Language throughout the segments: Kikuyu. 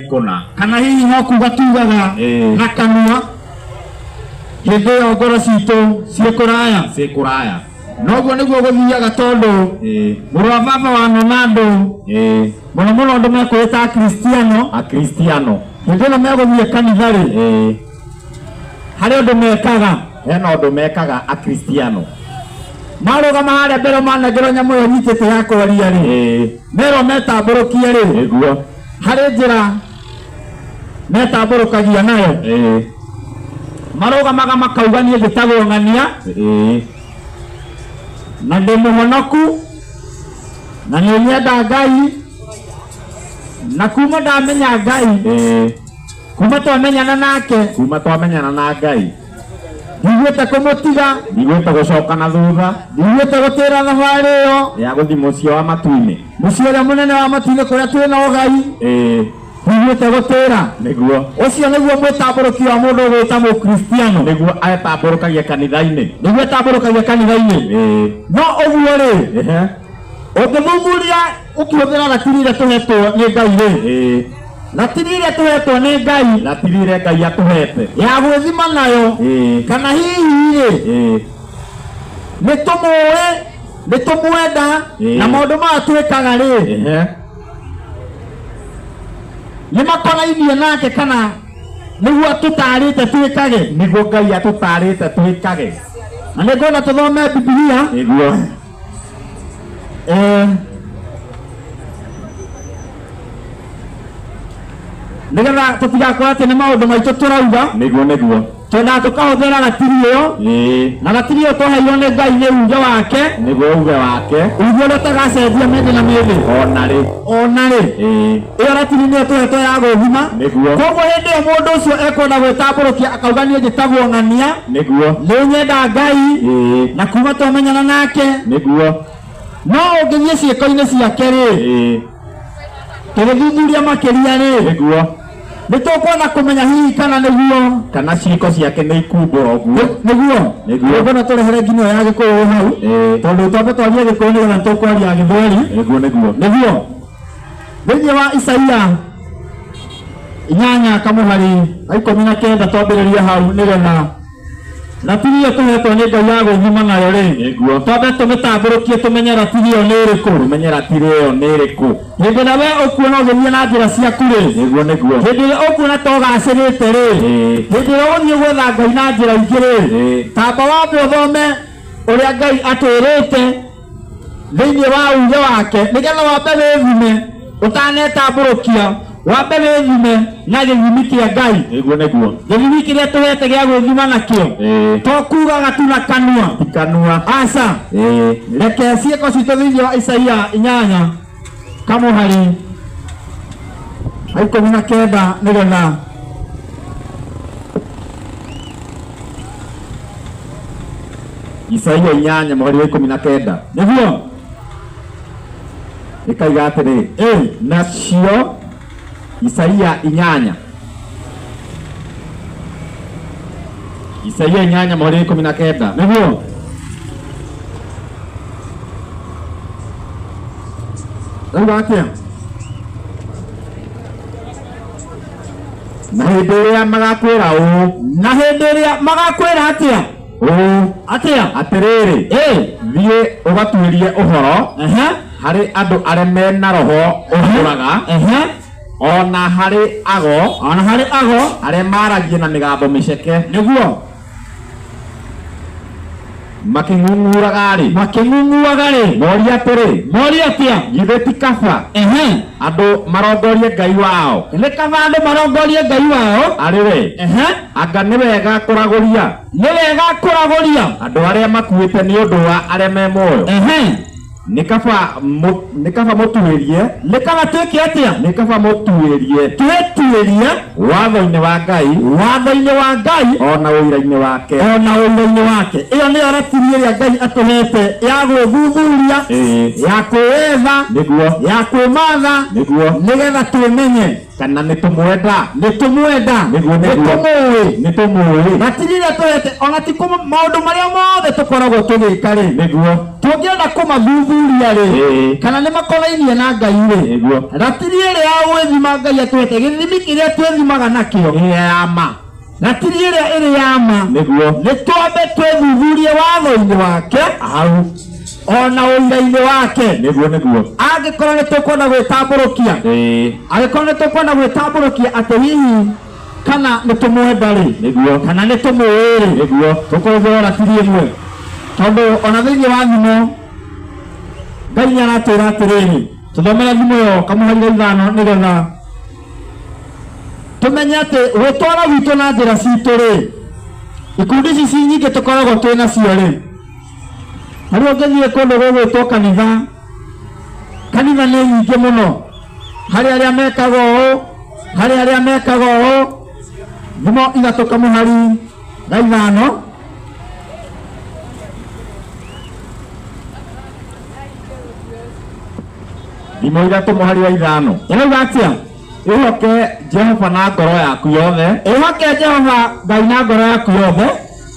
Kũna. Kana hihi no kuga tugaga na kanua, hĩndĩ ĩyo ngoro citũ ciĩ kũraya. Ciĩ kũraya. Noguo nĩguo gũthiaga, tondũ mũrũ wa baba wa nonandũ mũno mũno andũ mekwĩta Akristiano. Akristiano. Hĩndĩ ĩno megũthiĩ kanitha rĩ, harĩ ũndũ mekaga. Hena ũndũ mekaga Akristiano. Marũgama harĩa mbere, manengerwo nyamũ ĩyo nyitĩte ya kwaria rĩ, merwo metambũrũkie rĩ, harĩ njĩra metambũrũkagia nayo. Marũgamaga makauga, "Niĩ njĩtagwo ng'ania na ndĩ mũhonoku na nĩ nyenda Ngai, na kuma ndamenya Ngai, kuma twamenyana nake, kuma twamenyana na Ngai, ndiguĩte kũmũtiga, ndigwĩte gũcoka na thutha, ndiguĩte gũtĩra thabarĩ ĩyo ya gũthiĩ mũciĩ wa matu-inĩ, mũciĩ ũrĩa mũnene wa matu-inĩ kũrĩa twĩna ũgai, ndiguĩte gũtĩra." Ũcio nĩguo mwĩtambũrũki wa mũndũ ũgwĩta Mũkristiano. Nĩguo etambũrũkagia kanitha-inĩ. Nĩguo etambũrũkagia kanitha-inĩ. No ũguo rĩ, ũngĩthuthuria ũkĩhũthĩra ratiri ĩrĩa tũhetwo nĩ Ngai rĩ, ratiri ĩrĩa tũhetwo nĩ Ngai, ratiri ĩrĩa Ngai atũhete ya gwĩthima nayo, kana hihi rĩ, nĩ tũmũĩ, nĩ tũmwenda, na maũndũ maya twĩkaga rĩ, nĩ makonainie nake, kana nĩguo tũtarĩte twĩkage? Nĩguo Ngai atũtarĩte twĩkage. Na nĩ ngwenda tũthome Bibilia. Nĩgetha tũtigakorwo atĩ nĩ maũndũ maitũ tũrauga. Nĩguo nĩguo. Twendaga tũkahũthĩra ratiri ĩyo, na ratiri ĩyo twaheirwo nĩ Ngai nĩ uge wake. Nĩguo uge wake. Uge ũrĩa ũtagacenjia mĩndĩ na mĩndĩ. Ona rĩ. Ona rĩ. Ĩyo ratiri nĩyo tũhetwo ya gũthima. Koguo hĩndĩ ĩyo mũndũ ũcio ekwenda gwĩtambũrũkia akauga, "Niĩ njĩtagwo ng'ania, nĩ nyenda Ngai, na kuma twamenyana nake," no ũngĩthiĩ ciĩko-inĩ ciake rĩ, tũgĩthuthuria makĩria rĩ, nĩ tũkwenda kũmenya hihi kana nĩguo, kana ciĩko ciake nĩ ikumbũra ũguo. Nĩguo. Nĩguo. Nĩguo tũrehere nginya ĩyo ya Gĩkũyũ hau, tondũ twambe twarie Gĩkũyũ nĩgetha nĩtũkwaria Gĩthweri. Nĩguo nĩguo. Nĩguo, thĩinĩ wa Isaia 8 kamũhari ga 19, twambĩrĩrie hau nĩgetha ratiri ĩyo tũhetwo nĩ Ngai ya gwĩthima nayo rĩ, twambe tũmĩtambũrũkie tũmenye ratiri ĩyo nĩ ĩrĩkũ. Tũmenye ratiri ĩyo nĩ ĩrĩkũ. Hĩndĩ ĩrĩa we ũkuona ũgĩthiĩ na njĩra ciaku rĩ, Nĩguo nĩguo. hĩndĩ ĩrĩa ũkuona ta ũgacĩrĩte rĩ, hĩndĩ ĩrĩa ũgũthiĩ gwetha Ngai na njĩra ingĩ rĩ, tamba wambe ũthome ũrĩa Ngai atwĩrĩte thĩinĩ wa uge wake, nĩgetha wambe wĩthime ũtanetambũrũkia, wambe wĩthime na gĩthimi kĩa Ngai. Nĩguo nĩguo. Gĩthimi kĩrĩa tũhete gĩa gwĩthima nakĩo, to kugaga tu na kanua. Ti kanua. Aca. Reke ciĩko citũ, thĩinĩ wa Isaia 8 kamũhari ga 19, nĩgetha Isaia 8 mũhari wa 19. Nĩguo. Ĩkaiga atĩrĩ, nacio Isaia 8, Isaia 8 mũhari wa 19. Nĩguo. Rauga atĩa? Na hĩndĩ ĩrĩa magakwĩra ũũ, Na hĩndĩ ĩrĩa magakwĩra atĩa? Ũũ. Atĩa? Atĩrĩrĩ, thiĩ ũgatuĩrie ũhoro harĩ andũ arĩa mena roho ũhũraga, ona harĩ ago, ona harĩ ago, arĩa maragia na mĩgambo mĩceke, makĩng'ung'uraga-rĩ, makĩng'ung'uaga rĩ, morie atĩrĩ, morie atĩa? Githĩ ti kaba andũ marongorie Ngai wao? Nĩ kaba andũ marongorie Ngai wao arĩ we? Anga nĩ wega kũragũria, Nĩ wega kũragũria andũ arĩa makuĩte nĩ ũndũ wa arĩa me muoyo? Nĩ kaba nĩ kaba mũtuĩrie, Nĩ kaba twĩke atĩa? Nĩ kaba mũtuĩrie twĩtuĩrie watho-inĩ wa Ngai, watho-inĩ wa Ngai, ona ũira-inĩ wake. Ona ũira-inĩ wake. Ĩyo nĩyo ratiri ĩrĩa Ngai atũhete ya gwĩthuthuria, ya kwĩyetha, ya kwĩmatha, nĩgetha twĩmenye kana nĩ tũmwenda, nĩ tũmwenda, Nĩguo, nĩ nĩguo. tũmũĩ, Nĩ tũmũĩ. Ratiri ĩrĩa tũhete, ona ti maũndũ marĩa mothe tũkoragwo tũgĩka rĩ, tũngĩenda kũmathuthuria. gwĩthuthuria rĩ, kana nĩ makonainie na Ngai rĩ, ratiri ĩrĩa ya gwĩthima Ngai atũhete, gĩthimi kĩrĩa twĩthimaga nakĩo Ĩrĩa ya ma. Ratiri ĩrĩa ĩrĩ ya ma, Nĩguo. Nĩ twambe twĩthuthurie watho-inĩ wake Hau. Ona ũira-inĩ wake. Nĩguo nĩguo. Angĩkorwo nĩ tũkwenda gwĩtambũrũkia, angĩkorwo nĩ tũkwenda gwĩtambũrũkia atĩ hihi kana nĩ tũmwenda rĩ, kana nĩ tũmũĩ rĩ, tũkũhũthĩra ratiri ĩmwe, tondũ ona thĩinĩ wa Thimo Ngai nĩ aratwĩra atĩrĩrĩ, tũthomere Thimo ĩyo kamũhari ga 5, nĩgetha tũmenye atĩ gwĩtwara gwitũ na njĩra citũ rĩ, ikundi ici ci nyingĩ tũkoragwo twĩ nacio rĩ, harĩa ũngĩthiĩ kũndũ gũgwĩtwo kanitha, kanitha nĩ nyingĩ mũno, harĩ arĩa mekaga ũũ, harĩ arĩa mekaga ũũ. Thimo 3 kamũhari ga 5. Thimo 3 mũhari wa 5. Ĩrauga atĩa? Ĩhoke Jehova na ngoro yaku yothe. Ĩhoke Jehova Ngai na ngoro yaku yothe.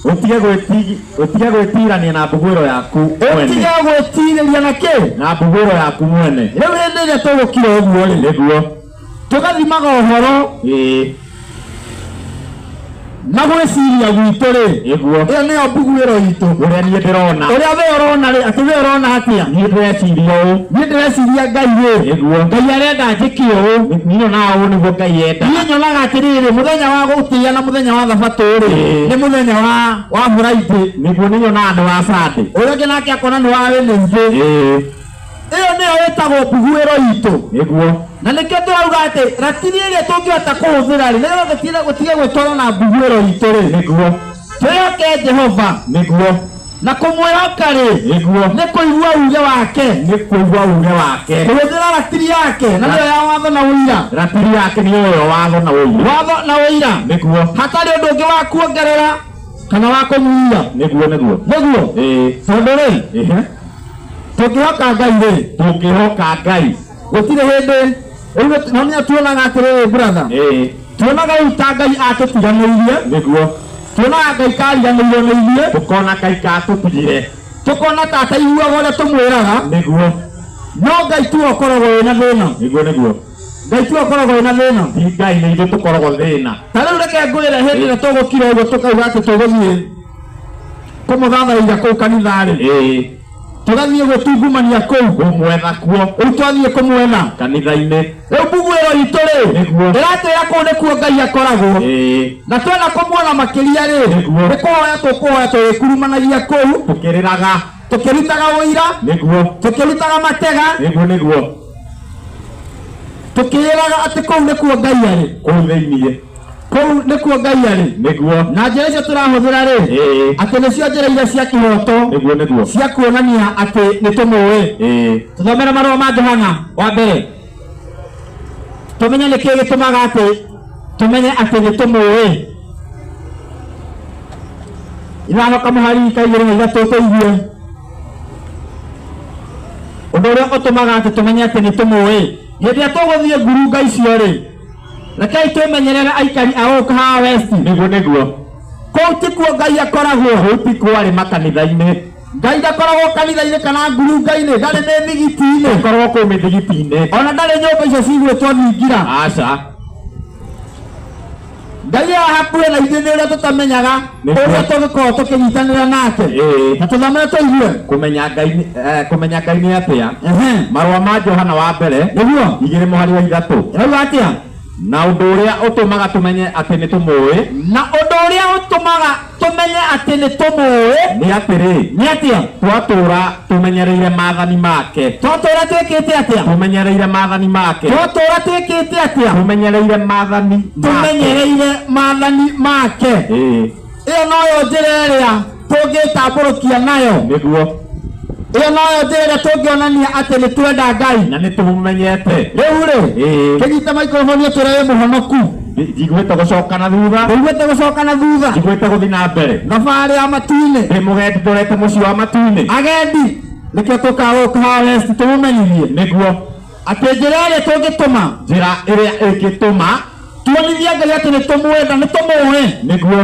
Ũtige gwĩtirania na mbuguĩro yaku mwene. Ũtige gwĩtirĩria na kĩ? Na mbuguĩro yaku mwene. Rĩu hĩndĩ ĩrĩa tũgũkira ũguo rĩ, Nĩguo. Tũgathimaga ũhoro na gwĩciria gwitũ rĩ, Nĩguo. Ĩyo nĩyo mbuguĩro itũ. Ũrĩa niĩ ndĩrona. Ũrĩa we ũrona rĩ, atĩ we ũrona atĩa? Niĩ ndĩreciria ũũ. Niĩ ndĩreciria Ngai rĩ. Nĩguo. Ngai arenda njĩke ũũ. Niĩ nyonaga ũũ nĩguo Ngai enda. Niĩ nyonaga atĩrĩrĩ, mũthenya wa gũtĩa na mũthenya wa Thabatũ rĩ, nĩ mũthenya wa Friday. Nĩguo, nĩ nyonaga nĩ wa Sunday. Ũrĩa ũngĩ nake akona nĩ wa Wednesday. Ĩyo nĩyo ĩtagwo mbuguĩro itũ. Nĩguo. Na nĩkĩo tũrauga atĩ ratiri ĩrĩa tũngĩhota kũhũthĩra rĩ, nĩgetha tũtige gwĩtwara na mbuguĩro itũ rĩ, Nĩguo. Twĩhoke Jehova. Nĩguo. Na kũmwĩhoka rĩ, Nĩguo. Nĩ kũigua uge wake. Nĩ kũigua uge wake. Kũhũthĩra ratiri yake, na nĩyo ya watho na ũira. Ratiri yake nĩyo ya watho na ũira. Watho na ũira. Nĩguo. Hatarĩ ũndũ ũngĩ wa kuongerera kana wa kũnyihia. Nĩguo nĩguo. Nĩguo. Tondũ rĩ, tũngĩhoka Ngai rĩ, Tũngĩhoka Ngai. Gũtirĩ hĩndĩ. Rĩu no nĩ tuonaga atĩrĩrĩ, brother. Tuonaga rĩu ta Ngai atũtiganĩirie. Nĩguo. Tuonaga Ngai kariganĩirwo nĩ ithuĩ. Tũkona Ngai katũtigire. Tũkona ta ataiguaga ũrĩa tũmwĩraga. Nĩguo. No Ngai tu ũkoragwo wĩna thĩna. Nĩguo nĩguo. Ngai tu ũkoragwo wĩna thĩna. Ti Ngai nĩ ithuĩ tũkoragwo thĩna. Ta rĩu reke ngwĩre, hĩndĩ ĩrĩa tũgũkira ũguo tũkauga atĩ tũgũthiĩ kũmũthathaĩria kũu kanitha-rĩ, tũgathiĩ gwĩtungumania kũu, Kũmwetha kuo. Rĩu twathiĩ kũmwetha kanitha-inĩ. Rĩu mbuguĩro itũ rĩ, Nĩguo. ĩratwĩra kũu nĩkuo Ngai akoragwo. Na twenda kũmuona makĩria rĩ, Nĩguo. nĩ kũhoya tũkũhoya tũgĩkurumanagia kũu, Tũkĩrĩraga, tũkĩrutaga ũira, Nĩguo. tũkĩrutaga matega, Nĩguo nĩguo. Tũkĩĩraga atĩ kũu nĩkuo Ngai arĩ. Kũu thĩiniĩ. Kũu nĩkuo Ngai arĩ. Nĩguo. Na njĩra icio tũrahũthĩra rĩ, atĩ nĩcio njĩra iria cia kĩhooto, Nĩguo nĩguo. cia kuonania atĩ nĩ tũmũĩ. Tũthomere marũa ma Johana wa mbere, tũmenye nĩkĩĩ gĩtũmaga atĩ tũmenye atĩ nĩ tũmũĩ. 5 kamũhari ka 2 na 3, tũigue ũndũ ũrĩa ũtũmaga atĩ tũmenye atĩ nĩ tũmũĩ. Hĩndĩ ĩrĩa tũgũthiĩ ngurunga icio rĩ, rekei twĩmenyerere aikari a gũkũ haha West. Nĩguo nĩguo. Kũu tikuo Ngai akoragwo. Kũu tikuo arĩ makanitha-inĩ. Ngai ndakoragwo kanitha-inĩ kana ngurunga-inĩ, ndarĩ mĩthigiti-inĩ. Akoragwo kũu mĩthigiti-inĩ. Ona ndarĩ nyũmba icio cigwĩtwo thingira. Aca. Ngai e hakuhĩ na ithuĩ, nĩ ũrĩa tũtamenyaga Nĩguo. ũrĩa tũngĩkorwo tũkĩnyitanĩra nake. Na tũthomere tũigue. Kũmenya Ngai kũmenya Ngai nĩ atĩa? Marũa ma Johana wa mbere, Nĩguo. 2 mũhari wa 3. Ĩrauga atĩa? Na ũndũ ũrĩa ũtũmaga tũmenye atĩ nĩ tũmũĩ, Na ũndũ ũrĩa ũtũmaga tũmenye atĩ nĩ tũmũĩ, nĩ atĩrĩ, nĩ atĩa? Twatũũra tũmenyereire maathani make. Twatũũra twĩkĩte atĩa? Tũmenyereire maathani make. Twatũũra twĩkĩte atĩa? Tũmenyereire maathani make. Tũmenyereire maathani make. Ĩyo noyo njĩra ĩrĩa tũngĩtambũrũkia nayo. Nĩguo. Ĩyo noyo njĩra ĩrĩa tũngĩonania atĩ nĩ twenda Ngai na nĩ tũmũmenyete. Rĩu rĩ, kĩnyite microphone ũtũre wĩ mũhonoku. Njiguĩte gũcoka na thutha. Njiguĩte gũcoka na thutha. Njiguĩte gũthiĩ na mbere. Thabarĩ ya matu-inĩ. Ndĩ mũgendi ndorete mũciĩ wa matu-inĩ. Agendi, nĩkĩo tũkaga gũka haha West tũmũmenyithie. Nĩguo. Atĩ njĩra ĩrĩa tũngĩtũma, njĩra ĩrĩa ĩngĩtũma tuonithie Ngai atĩ nĩ tũmwenda, nĩ tũmũĩ. Nĩguo.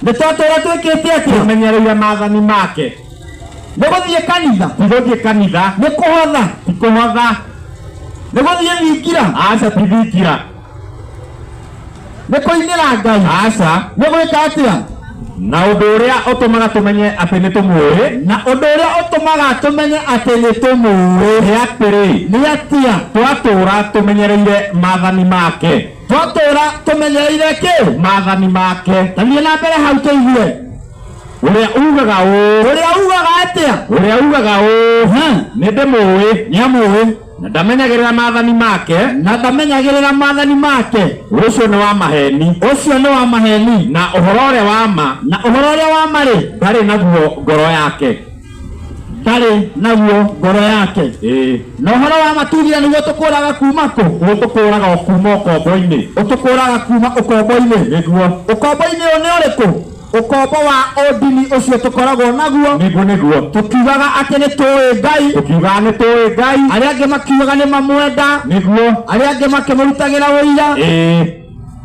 Nĩ twatũra twĩkĩte atĩa? Tũmenyereire maathani make. Nĩ gũthiĩ kanitha? Ti gũthiĩ kanitha. Nĩ kũhotha? Ti kũhotha. Nĩ gũthiĩ thingira? Aca, ti thingira. Nĩ kũinĩra Ngai? Aca. Nĩ gwĩka atĩa? Na ũndũ ũrĩa ũtũmaga tũmenye atĩ nĩ tũmũĩ, Na ũndũ ũrĩa ũtũmaga tũmenye atĩ nĩ tũmũĩ, nĩ atĩrĩ, nĩ atĩa? Twatũũra tũmenyereire maathani make. Twatũũra tũmenyereire kĩ? Maathani make. Tathiĩ na mbere hau tũigue. Ũrĩa ugaga ũũ, Ũrĩa ugaga atĩa? Ũrĩa ugaga ũũ, nĩ ndĩmũĩ, Nĩ amũĩ, na ndamenyagĩrĩra maathani make, na ndamenyagĩrĩra maathani make, ũcio nĩ wa maheni, ũcio nĩ wa maheni, na ũhoro ũrĩa wa ma na ũhoro ũrĩa wa ma rĩ, ndarĩ naguo ngoro yake. Ndarĩ naguo ngoro yake. Ĩĩ. Na ũhoro wa matugire nĩguo tũkũraga kuma kũ? Ũtũkũraga o kuma ũkombo-inĩ. Ũtũkũraga kuma ũkombo-inĩ. Nĩguo. Ũkombo-inĩ ũyũ nĩ ũrĩkũ? Ũkombo wa ũndini ũcio tũkoragwo naguo, Nĩguo, nĩguo. tũkiugaga atĩ nĩ tũĩ Ngai, Tũkiugaga nĩ tũĩ Ngai, arĩa angĩ makiugaga nĩ mamwenda, Nĩguo. arĩa angĩ makĩmũrutagĩra ũira,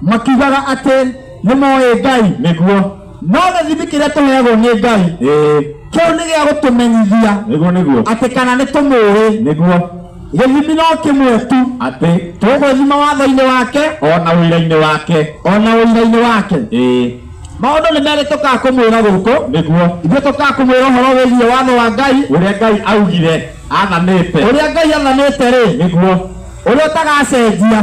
makiugaga atĩ nĩ moĩ Ngai. Nĩguo. No gĩthimi kĩrĩa tũheagwo nĩ Ngai, kĩu nĩ gĩa gũtũmenyithia Nĩguo, nĩguo. atĩ kana nĩ tũmũĩ. Nĩguo. Gĩthimi no kĩmwe tu, Atĩ tũgwĩthima watho-inĩ wake ona ũira-inĩ wake. Ona ũira-inĩ wake. Maũndũ nĩ merĩ tũkaga kũmwĩra gũkũ. Nĩguo. Ithuĩ tũkaga kũmwĩra ũhoro wĩgiĩ watho wa Ngai, ũrĩa Ngai augire, athanĩte. Ũrĩa Ngai athanĩte rĩ, Nĩguo. ũrĩa ũtagacenjia.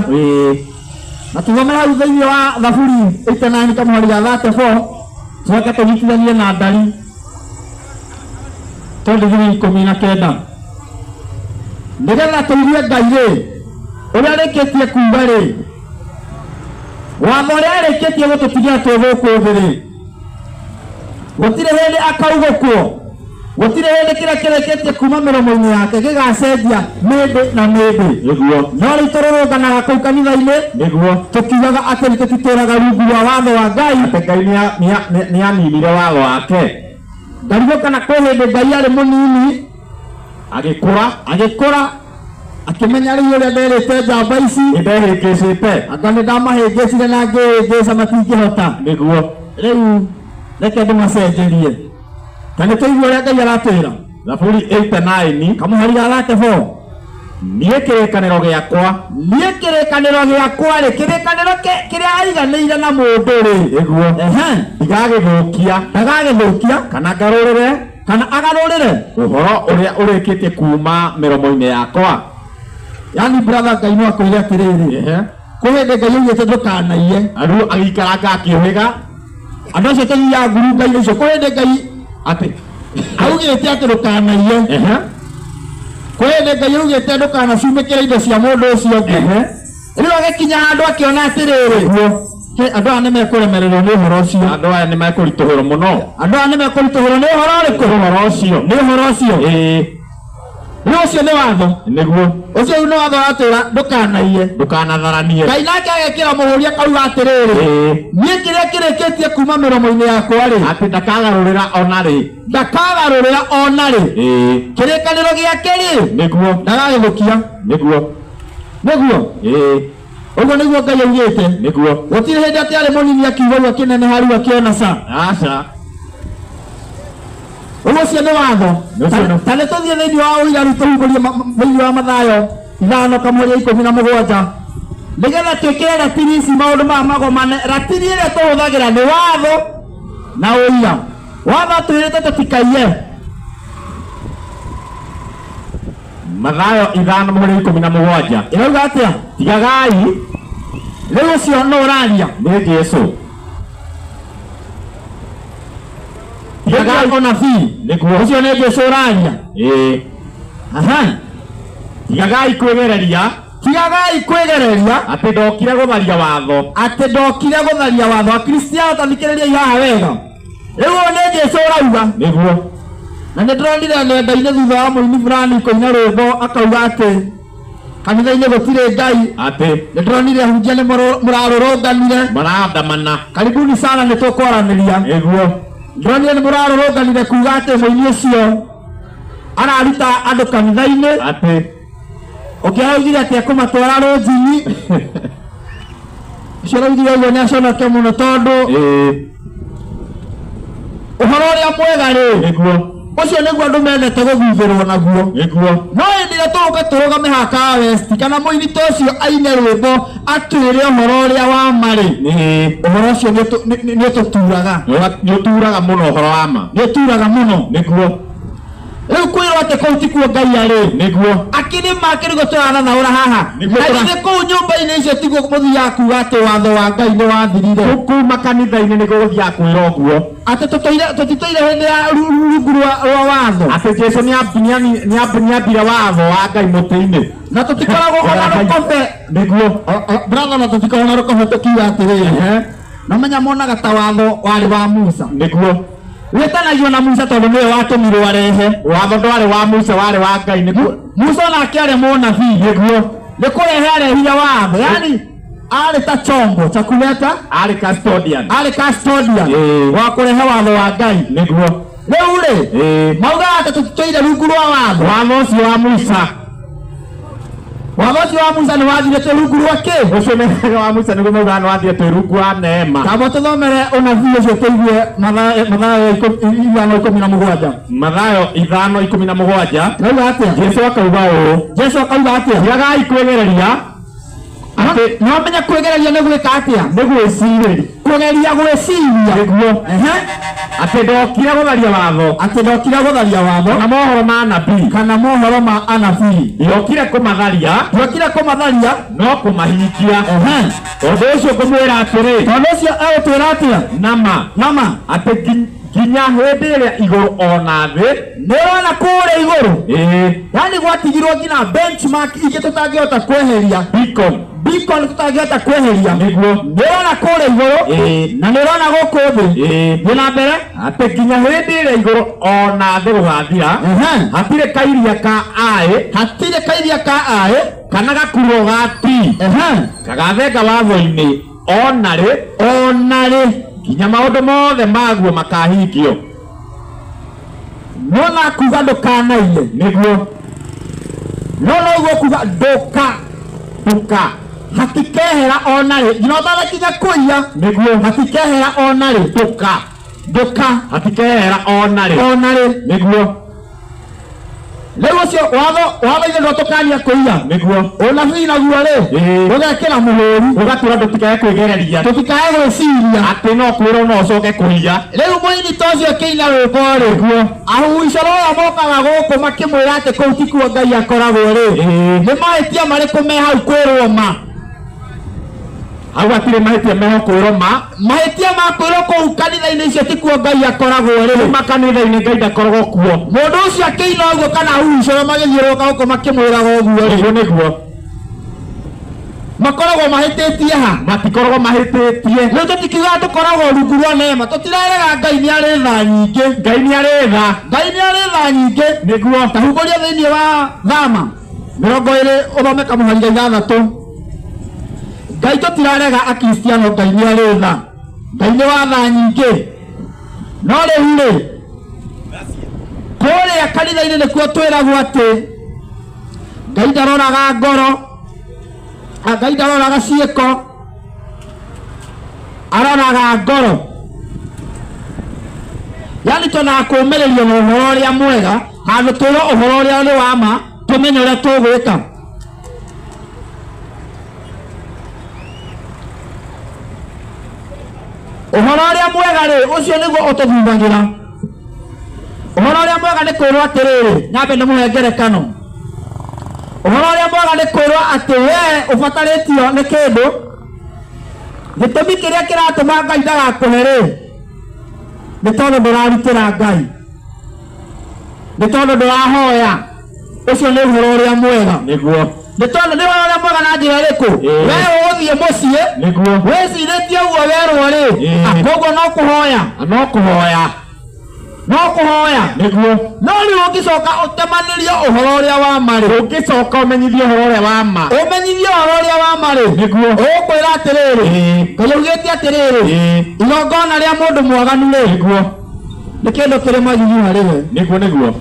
Na tũthome hau thĩinĩ wa Thaburi 89 kamũhari ga 34, tũcoke tũnyitithanie na Ndari 23 19, nĩgetha tũigue Ngai rĩ, ũrĩa arĩkĩtie kuga rĩ, watho ũrĩa arĩkĩtie gũtũtigĩra twĩ gũkũ thĩ rĩ, gũtirĩ hĩndĩ akaugũkwo, gũtirĩ hĩndĩ kĩrĩa kĩrĩkĩtie kuma mĩromo-inĩ yake gĩgacenjia mĩndĩ na mĩndĩ. Nĩguo. No rĩu tũrũrũnganaga kũu kanitha-inĩ, Nĩguo. tũkiugaga atĩ nĩ tũtitũraga rungu rwa watho wa Ngai, Atĩ Ngai nĩaninire watho wake. Ndarigwo kana kwĩ hĩndĩ Ngai arĩ mũnini agĩkũra, agĩkũra, akĩmenya rĩu ũrĩa nderĩte njamba ici, nĩndehĩngĩcĩte, anga nĩ ndamahĩngĩcire na ngĩhĩngĩca matingĩhota. Nĩguo. Rĩu reke ndĩmacenjerie. Ta nĩ tũigue ũrĩa Ngai aratwĩra. Thaburi 89 kamũhari ga 34. Niĩ kĩrĩkanĩro gĩakwa, Niĩ kĩrĩkanĩro gĩakwa rĩ, kĩrĩkanĩro kĩrĩa aiganĩire na mũndũ rĩ, Nĩguo. Ndigagĩthũkia, ndagagĩthũkia, kana ngarũrĩre, kana agarũrĩre ũhoro ũrĩa ũrĩkĩtie kuma mĩromo-inĩ yakwa. Yani brother, Ngai no akwĩre atĩrĩrĩ, kwĩ hĩndĩ Ngai augĩte ndũkanaiye, Rĩu agĩikaranga akĩũhĩga. Andũ acio tũthiaga ngurunga-inĩ icio, kwĩ hĩndĩ Ngai atĩ augĩte atĩ ndũkanaiye, kwĩ hĩndĩ Ngai augĩte ndũkanacumĩkĩre indo cia mũndũ ũcio ũngĩ. Rĩu agĩkinya handũ akĩona atĩrĩrĩ, he, andũ aya nĩ mekũremererwo nĩ ũhoro ũcio. Andũ aya nĩ mekũritũhĩrwo mũno. Andũ aya nĩ mekũritũhĩrwo nĩ ũhoro ũrĩkũ? Ũhoro ũcio. Nĩ ũhoro ũcio. Rĩu ũcio nĩ watho. Nĩguo. Ũcio rĩu nĩ watho watwĩra ndũkanaiye, ndũkanatharanie. Ngai nake agekĩra mũhũri akauga atĩrĩrĩ, niĩ kĩrĩa kĩrĩkĩtie kuma mĩromo-inĩ yakwa rĩ, atĩ ndakagarũrĩra ona rĩ, ndakagarũrĩra ona rĩ. Kĩrĩkanĩro gĩake rĩ, Nĩguo. ndagagĩthũkia. Nĩguo. Nĩguo. Ũguo nĩguo Ngai augĩte. Nĩguo. Gũtirĩ hĩndĩ atĩ arĩ mũnini akiuga rĩu akĩneneha rĩu akĩona ca. Aca. Ũguo ũcio nĩ watho. Ũcio Ta nĩ tũthiĩ thĩinĩ wa ũira rĩu, tũhumbũrie thĩinĩ wa Mathayo 5 kamũhari 17, nĩgetha twĩkĩre ratiri ici maũndũ maya magomane. Ratiri ĩrĩa tũhũthagĩra nĩ watho na ũira. Watho atwĩrĩte tũtikaiye. Mathayo 5 mũhari 17. Ĩrauga atĩa? Tigagai. Rĩu ũcio no ũraria? Nĩ Jesu. Tigagai ũnabii. Nĩguo. Ũcio nĩ Jesu ũraria? Ĩĩ. Aha. Tigagai kwĩgereria, Tigagai kwĩgereria, atĩ ndokire gũtharia watho. Atĩ ndokire gũtharia watho. Akristiano, tathikĩrĩriai haha wega. Rĩu ũyũ nĩ Jesu ũrauga. Nĩguo. Na nĩ ndĩronire nenda-inĩ thutha wa mũini fulani kũina rwĩmbo akauga atĩ kanitha-inĩ gũtirĩ Ngai. Atĩ Nĩ ndĩronire ahunjia nĩ mũrarũrũnganire, marandamana. Karibuni sana, nĩ tũkwaranĩria. Nĩguo. Ndĩronire nĩ mũrarũrũnganire kuga atĩ mũini ũcio araruta andũ kanitha-inĩ. Atĩ Ũngĩ araugire atĩ ekũmatwara rũnjini. Ũcio araugire ũguo nĩ aconoke mũno, tondũ ũhoro ũrĩa mwega rĩ, Nĩguo. Ũcio nĩguo andũ mendete gũthuthĩrwo naguo. Nĩguo. No hĩndĩ ĩrĩa tũgũka tũrũgame haha ka West kana mũini ta ũcio aine rwĩmbo atwĩre ũhoro ũrĩa wa ma-rĩ, Nĩ ũhoro ũcio nĩ ũtũturaga. Nĩ ũturaga mũno ũhoro wa ma. Nĩ ũturaga mũno. Nĩguo. Rĩu kwĩrwo atĩ kũu tikuo Ngai arĩ. Nĩguo. Akĩrĩ ma kĩrĩgo tũrathathaũra haha. Nĩguo Na githĩ kũu nyũmba-inĩ icio tiguo mũthiaga kuga atĩ watho wa Ngai nĩ wathirire. Kũu makanitha-inĩ nĩguo gũthiaga kwĩrwo ũguo. Atĩ tũtũire tũtitũire hĩndĩ ya rungu rwa watho. Atĩ Jesu nĩambire watho wa Ngai mũtĩ-inĩ. Na tũtikoragwo ona rũkobe. Nĩguo. Brother, na tũtikoragwo na rũkobe tũkiuga atĩrĩrĩ. Na menya monaga ta watho warĩ wa Musa. Nĩguo. Wĩtanagio na Musa tondũ nĩwe watũmirwo arehe. Watho ndwarĩ wa Musa, warĩ wa Ngai. Nĩguo. Musa onake arĩ mũnabii. Nĩguo. Nĩ kũrehe arehire watho. Yaani arĩ ta chombo cha kuleta, Arĩ custodian. Arĩ custodian wa kũrehe watho wa Ngai. Nĩguo. Rĩu rĩ, maugaga atĩ tũtitũire rungu rwa watho. Watho ũcio wa Musa. Watho ũcio wa Musa nĩ wathirĩte rungu rwa kĩ? Ũcio nĩ wa Musa nĩguo maugaga nĩ wathire twĩ rungu wa neema. Tamba tũthomere ũnabii ũcio tũigue Mathayo 5:17. Mathayo 5:17. Rauga atĩa? Jesu akauga ũũ. Jesu akauga atĩa? Tigagai kwĩgereria. Atĩ no menya kwĩgereria nĩ gwĩka atĩa? Nĩ gwĩcirĩria. Kũgeria gwĩciria. Nĩguo. Atĩ ndokire gũtharia watho. Atĩ ndokire gũtharia watho. Kana mohoro ma anabii. Kana mohoro ma anabii. Ndiokire kũmatharia. Ndiokire kũmatharia. No kũmahingia. Tondũ ũcio ngũmwĩra atĩrĩ. Tondũ ũcio egũtwĩra atĩa? Nama. Nama. Atĩ nginya hĩndĩ ĩrĩa igũrũ ona thĩ. Nĩ ũrona kũrĩa igũrũ. Ĩĩ. Yaani gwatigirwo nginya benchmark ingĩ tũtangĩhota kweheria. Beacon. Beacon tũtangĩhota kweheria. Nĩguo. Nĩ ũrona kũrĩa igũrũ. Ĩĩ. Na nĩ ũrona gũkũ thĩ. Ĩĩ. Thiĩ na mbere. Atĩ nginya hĩndĩ ĩrĩa igũrũ ona thĩ gũgathira. Hatirĩ kairia ka aĩ. Hatirĩ kairia ka aĩ. Kana gakurwo ga ti. Kagathenga watho-inĩ ona rĩ. Ona rĩ. Nginya maũndũ mothe maguo makahingio. No na kuga ndũkanaiye. Nĩguo. No noguo kuga ndũka. Ndũka. Hatikehera ona rĩ. Nginya ũtanakinya kũiya. Nĩguo. Hatikehera ona rĩ. Ndũka. Ndũka. Hatikehera ona rĩ. Ona rĩ. Nĩguo. Rĩu ũcio watho-inĩ ndwatũkania kũiya. Nĩguo. Ũnabii naguo rĩ. Ĩĩ. Ũgekĩra mũhũri. Ũgatwĩra ndũtikae kwĩgereria. Tũtikae gwĩciria. Atĩ no kwĩrwo no ũcoke kũiya. Rĩu mũini ta ũcio akĩina rwĩmbo rĩ. Nĩguo. Ahuicoro aya mokaga gũkũ makĩmwĩra atĩ kũu tikuo Ngai akoragwo rĩ. Ĩĩ. Nĩ mahĩtia marĩkũ me hau kwĩrwo ma? Hau hatirĩ mahĩtia meho kwĩrwo ma. Mahĩtia ma kwĩrwo kũu kanitha-inĩ icio tikuo Ngai akoragwo rĩ. Kuma kanitha-inĩ Ngai ndakoragwo kuo. Mũndũ ũcio akĩina ũguo kana ahuicoro magĩthiũrũrũka gũkũ makĩmwĩraga ũguo rĩ. Nĩguo nĩguo. Makoragwo mahĩtĩtie ha? Matikoragwo mahĩtĩtie. Rĩu tũtikiugaga tũkoragwo rungu rwa neema. Tũtirarega Ngai nĩ arĩ tha nyingĩ. Ngai nĩ arĩ tha. Ngai nĩ arĩ tha nyingĩ. Nĩguo. Ta humbũria thĩinĩ wa Thama 20 ũthome kamũhari ga 6. Ngai tũtirarega Akristiano, Ngai nĩ arĩ tha. Ngai nĩ wa tha nyingĩ. No rĩu rĩ, kũrĩa kanitha-inĩ nĩkuo twĩragwo atĩ Ngai ndaroraga ngoro, Ngai ndaroraga ciĩko, aroraga ngoro. Yaani twendaga kũũmĩrĩrio na ũhoro ũrĩa mwega, handũ twĩrwo ũhoro ũrĩa nĩ wa ma, tũmenye ũrĩa tũgwĩka. Ũhoro ũrĩa mwega rĩ, ũcio nĩguo ũtũthundagĩra. Ũhoro ũrĩa mwega nĩ kwĩrwo atĩrĩrĩ, nyambe ndĩmũhe ngerekano. Ũhoro ũrĩa mwega nĩ kwĩrwo atĩ we ũbatarĩtio nĩ kĩndũ, gĩtũmi kĩrĩa kĩratũma Ngai ndagakũhe rĩ, nĩ tondũ ndũrarutĩra Ngai, nĩ tondũ ndũrahoya. Ũcio nĩ ũhoro ũrĩa mwega. Nĩguo. Nĩ tondũ nĩ ũhoro ũrĩa mwega na njĩra ĩrĩkũ? Ĩĩ. We ũgũthiĩ mũciĩ, Nĩguo. wĩcirĩtie ũguo werwo rĩ, Ĩĩ. koguo no kũhoya. No kũhoya. No kũhoya. Nĩguo. No rĩu ũngĩcoka ũtemanĩrie ũhoro ũrĩa wa ma rĩ. Ũngĩcoka ũmenyithie ũhoro ũrĩa wa ma. Ũmenyithie ũhoro ũrĩa wa ma rĩ. Nĩguo. Ũgũkwĩra atĩrĩrĩ. Ĩĩ. Ngai augĩte atĩrĩrĩ. Ĩĩ. Igongona rĩa mũndũ mwaganu rĩ. Nĩguo. Nĩ kĩndũ kĩrĩ magigi harĩ we. Nĩguo nĩguo.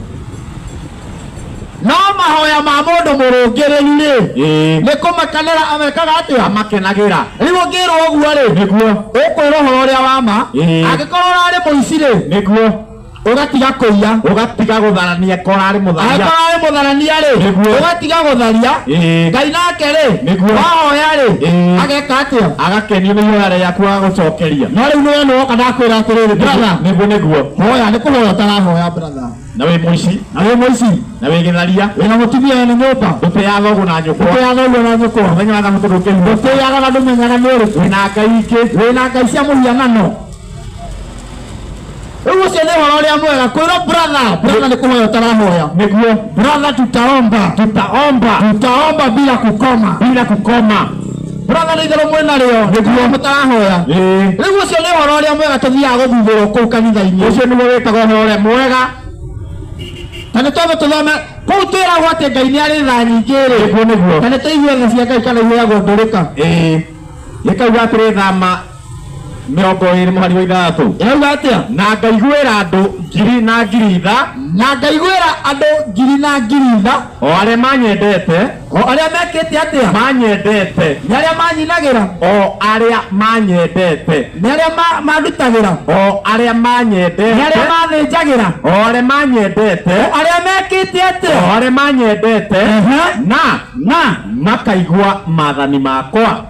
No mahoya ma mũndũ mũrũngĩrĩru rĩ. Ĩĩ. Nĩ kũmakenera amekaga atĩa? Amakenagĩra. Rĩu ũngĩrwo ũguo rĩ. Nĩguo. Ũkwĩrwo ũhoro ũrĩa wa ma. Ĩĩ. Angĩkorwo ũrarĩ mũici rĩ. Nĩguo. Ũgatiga kũiya. Ũgatiga gũtharania korwo arĩ mũtharia. Angĩkorwo arĩ mũtharania rĩ, Nĩguo. ũgatiga gũtharia. Ĩĩ. Ngai nake rĩ, Nĩguo. wahoya rĩ, Ĩĩ. ageka atĩa? Agakenio nĩ ihoya rĩaku agagũcokeria. No rĩu nĩwe nĩwoka ndakwĩra atĩrĩrĩ, brother, Nĩguo nĩguo. hoya nĩ kũhoya ũtarahoya, brother. Na wĩ mũici. Na wĩ mũici. Na wĩ gĩtharia. Wĩna mũtumia wene nyũmba. Ndũtĩaga thoguo na nyũkwa. Ndũtĩaga thoguo na nyũkwa. Mũthenya wa thabatũ ndũkĩhurũka. Ndũtĩaga na ndũmenyaga nĩ ũrĩkũ. Wĩna ngai ingĩ. Wĩna ngai cia mũhianano. Rĩu ũcio nĩ ũhoro ũrĩa mwega kwĩrwo, brother, brother, nĩ kũhoya ũtarahoya. Nĩguo. Brother, tutaomba. Tutaomba. Tutaomba bila kukoma. Bila kukoma. Brother, nĩ itherũ mwĩna rĩo nĩguo mũtarahoya. Ĩĩ. Rĩu ũcio nĩ ũhoro ũrĩa mwega tũthiaga gũthuthũrwo kũu kanitha-inĩ. Ũcio nĩguo wĩtagwo ũhoro ũrĩa mwega. Ta nĩ twambe tũthome kũu twĩragwo atĩ Ngai nĩ arĩ tha nyingĩ rĩ. Nĩguo nĩguo. Ta nĩ tũigue tha cia Ngai kana iheagwo ndũrĩka. Ĩĩ. Gĩkauga atĩrĩ, Thama 26 mũhari wa 6. Ĩrauga atĩa? Na ngaiguĩra andũ ngiri na ngiri tha. Na ngaiguĩra andũ ngiri na ngiri tha. O arĩa manyendete. O arĩa mekĩte atĩa? Manyendete. Nĩ arĩa manyinagĩra. O arĩa manyendete. Nĩ arĩa mandutagĩra. O arĩa Nĩ manyendete. arĩa mathĩnjagĩra. O arĩa manyendete. O arĩa mekĩte atĩa? O arĩa manyendete. Ehe. Na makaigua maathani makwa.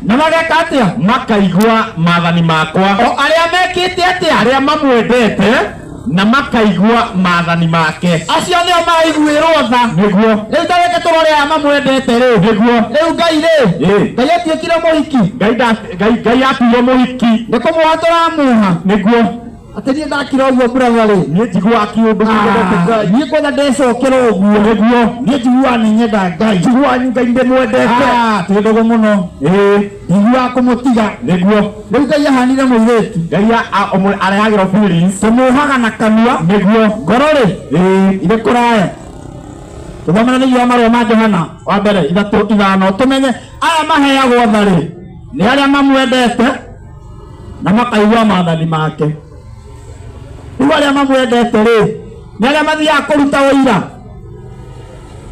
Na mageka atĩa? Makaigua maathani makwa. O arĩa mekĩte atĩa? Arĩa mamwendete na makaigua maathani make. Acio nĩo maraiguĩrwo tha. Nĩguo. Rĩu ta reke tũrore aya mamwendete rĩ. Nĩguo. Rĩu Ngai rĩ, Ĩĩ. Ngai atuĩkire mũhiki. Ngai Ngai atuire mũhiki. Nĩ kũmuoha tũramuoha. Nĩguo. Atĩ niĩ ndakira ũguo, brother rĩ, Niĩ njiguaga kĩũndũ kĩendete Ngai. niĩ kwenda ndecokera ũguo. Nĩguo. Niĩ njiguaga nĩ nyenda Ngai. Njiguaga Ngai ndĩmwendete. Ah, twĩ ndũgũ mũno. Ĩĩ. Njiguaga kũmũtiga. Nĩguo. Rĩu Ngai ahanire mũirĩtu. Ngai arehagĩrwo feelings. Tũmuohaga na kanua. Nĩguo. Ngoro rĩ, Ĩĩ. irĩ kũraya. Tũthomere thĩinĩ wa marũa ma Johana wa mbere 3:5, tũmenye aya maheagwo tha rĩ nĩ arĩa mamwendete na makaigua maathani make. Rĩu arĩa mamwendete rĩ nĩ arĩa mathiaga kũruta ũira.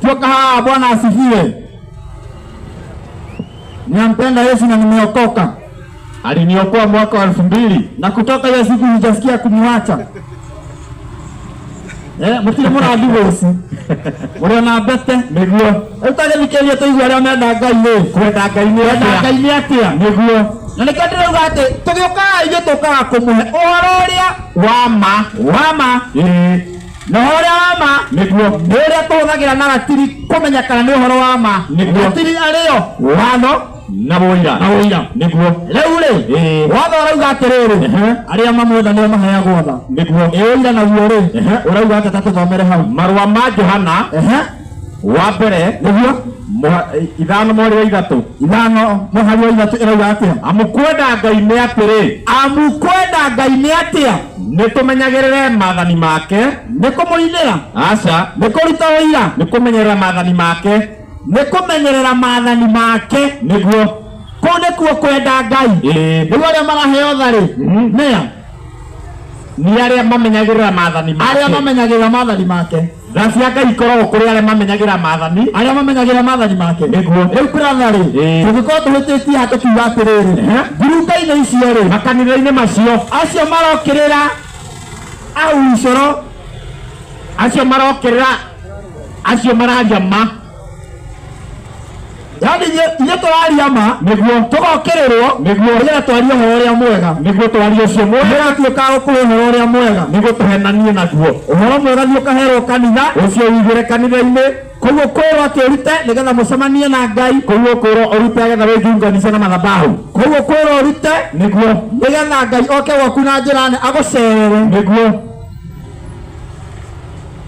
Tuoka haha, Bwana asifiwe, ninampenda Yesu na nimeokoka. Aliniokoa mwaka wa 2000. Na kutoka hiyo siku sijasikia kumwacha. Eh, mũtirĩ mũrandivoci mũrĩ ona mbete. Nĩguo. Rĩu tagĩthikĩrĩrie tũigue arĩa menda Ngai rĩ. Kwenda Ngai nĩ Kwenda atĩa? Ngai nĩ atĩa? Nĩguo. Na nĩkĩo ndĩrauga atĩ tũgĩũkaga ithuĩ tũkaga kũmũhe ũhoro ũrĩa wa ma. Wa ma. Ĩĩ. Na ũhoro ũrĩa wa ma Nĩguo. nĩ ũrĩa tũhũthagĩra na ratiri kũmenya kana nĩ ũhoro wa ma. Nĩguo. Ratiri arĩo watho Na wũira. Na ũira. Nĩguo. Rĩu rĩ, Ĩĩ. watho ũrauga atĩrĩrĩ, Ehe. arĩa mamwenda nĩo maheagwo tha. Nĩguo. Ĩ ũira naguo rĩ, Ehe. ũrauga atĩa? Ta tũthomere hau. Marũa ma Johana Ehe. wa mbere Nĩguo. 5 mũhari wa 3. 5 mũhari wa 3 ĩrauga atĩa? Amu kwenda Ngai nĩ atĩrĩ. Amu kwenda Ngai nĩ atĩa? Nĩ tũmenyagĩrĩre maathani make. Nĩ kũmũinĩra? Aca. Nĩ kũruta ũira? Nĩ kũmenyerera maathani make. Nĩ kũmenyerera maathani make. Nĩguo. Kũu nĩkuo kwenda Ngai. Ĩĩ. Rĩu arĩa maraheo tha rĩ, nĩa? Nĩ arĩa mamenyagĩrĩra maathani make. Arĩa mamenyagĩrĩra maathani make. Tha cia Ngai ikoragwo kũrĩ arĩa mamenyagĩrĩra maathani. Arĩa mamenyagĩrĩra maathani make. Nĩguo. Rĩu brother rĩ, Ĩĩ. tũngĩkorwo tũhĩtĩtie haha tũkiuga atĩrĩrĩ, Ehe. ngurunga-inĩ icio rĩ, makanitha-inĩ macio, acio marokĩrĩra ahucoro, acio marokĩrĩra acio mararia ma. Yani ithuĩ tũraria ma. Nĩguo. Tũgokĩrĩrwo. Nĩguo. Nĩgetha twarie ũhoro ũrĩa mwega. Nĩguo twarie ũcio mwega. Nĩgetha tuĩkaga gũkũhe ũhoro ũrĩa mwega. Nĩguo tũhenanie naguo. Ũhoro mwega thiĩ ũkaherwo kanitha. Ũcio ũiguĩre kanitha-inĩ. Koguo kwĩrwo atĩ ũrute nĩgetha mũcemanie na Ngai. Koguo kwĩrwo ũrute getha wĩjunganishe na madhabahu. Koguo kwĩrwo ũrute Nĩguo. nĩgetha Ngai oke gwaku na njĩra nene agũcerere. Nĩguo.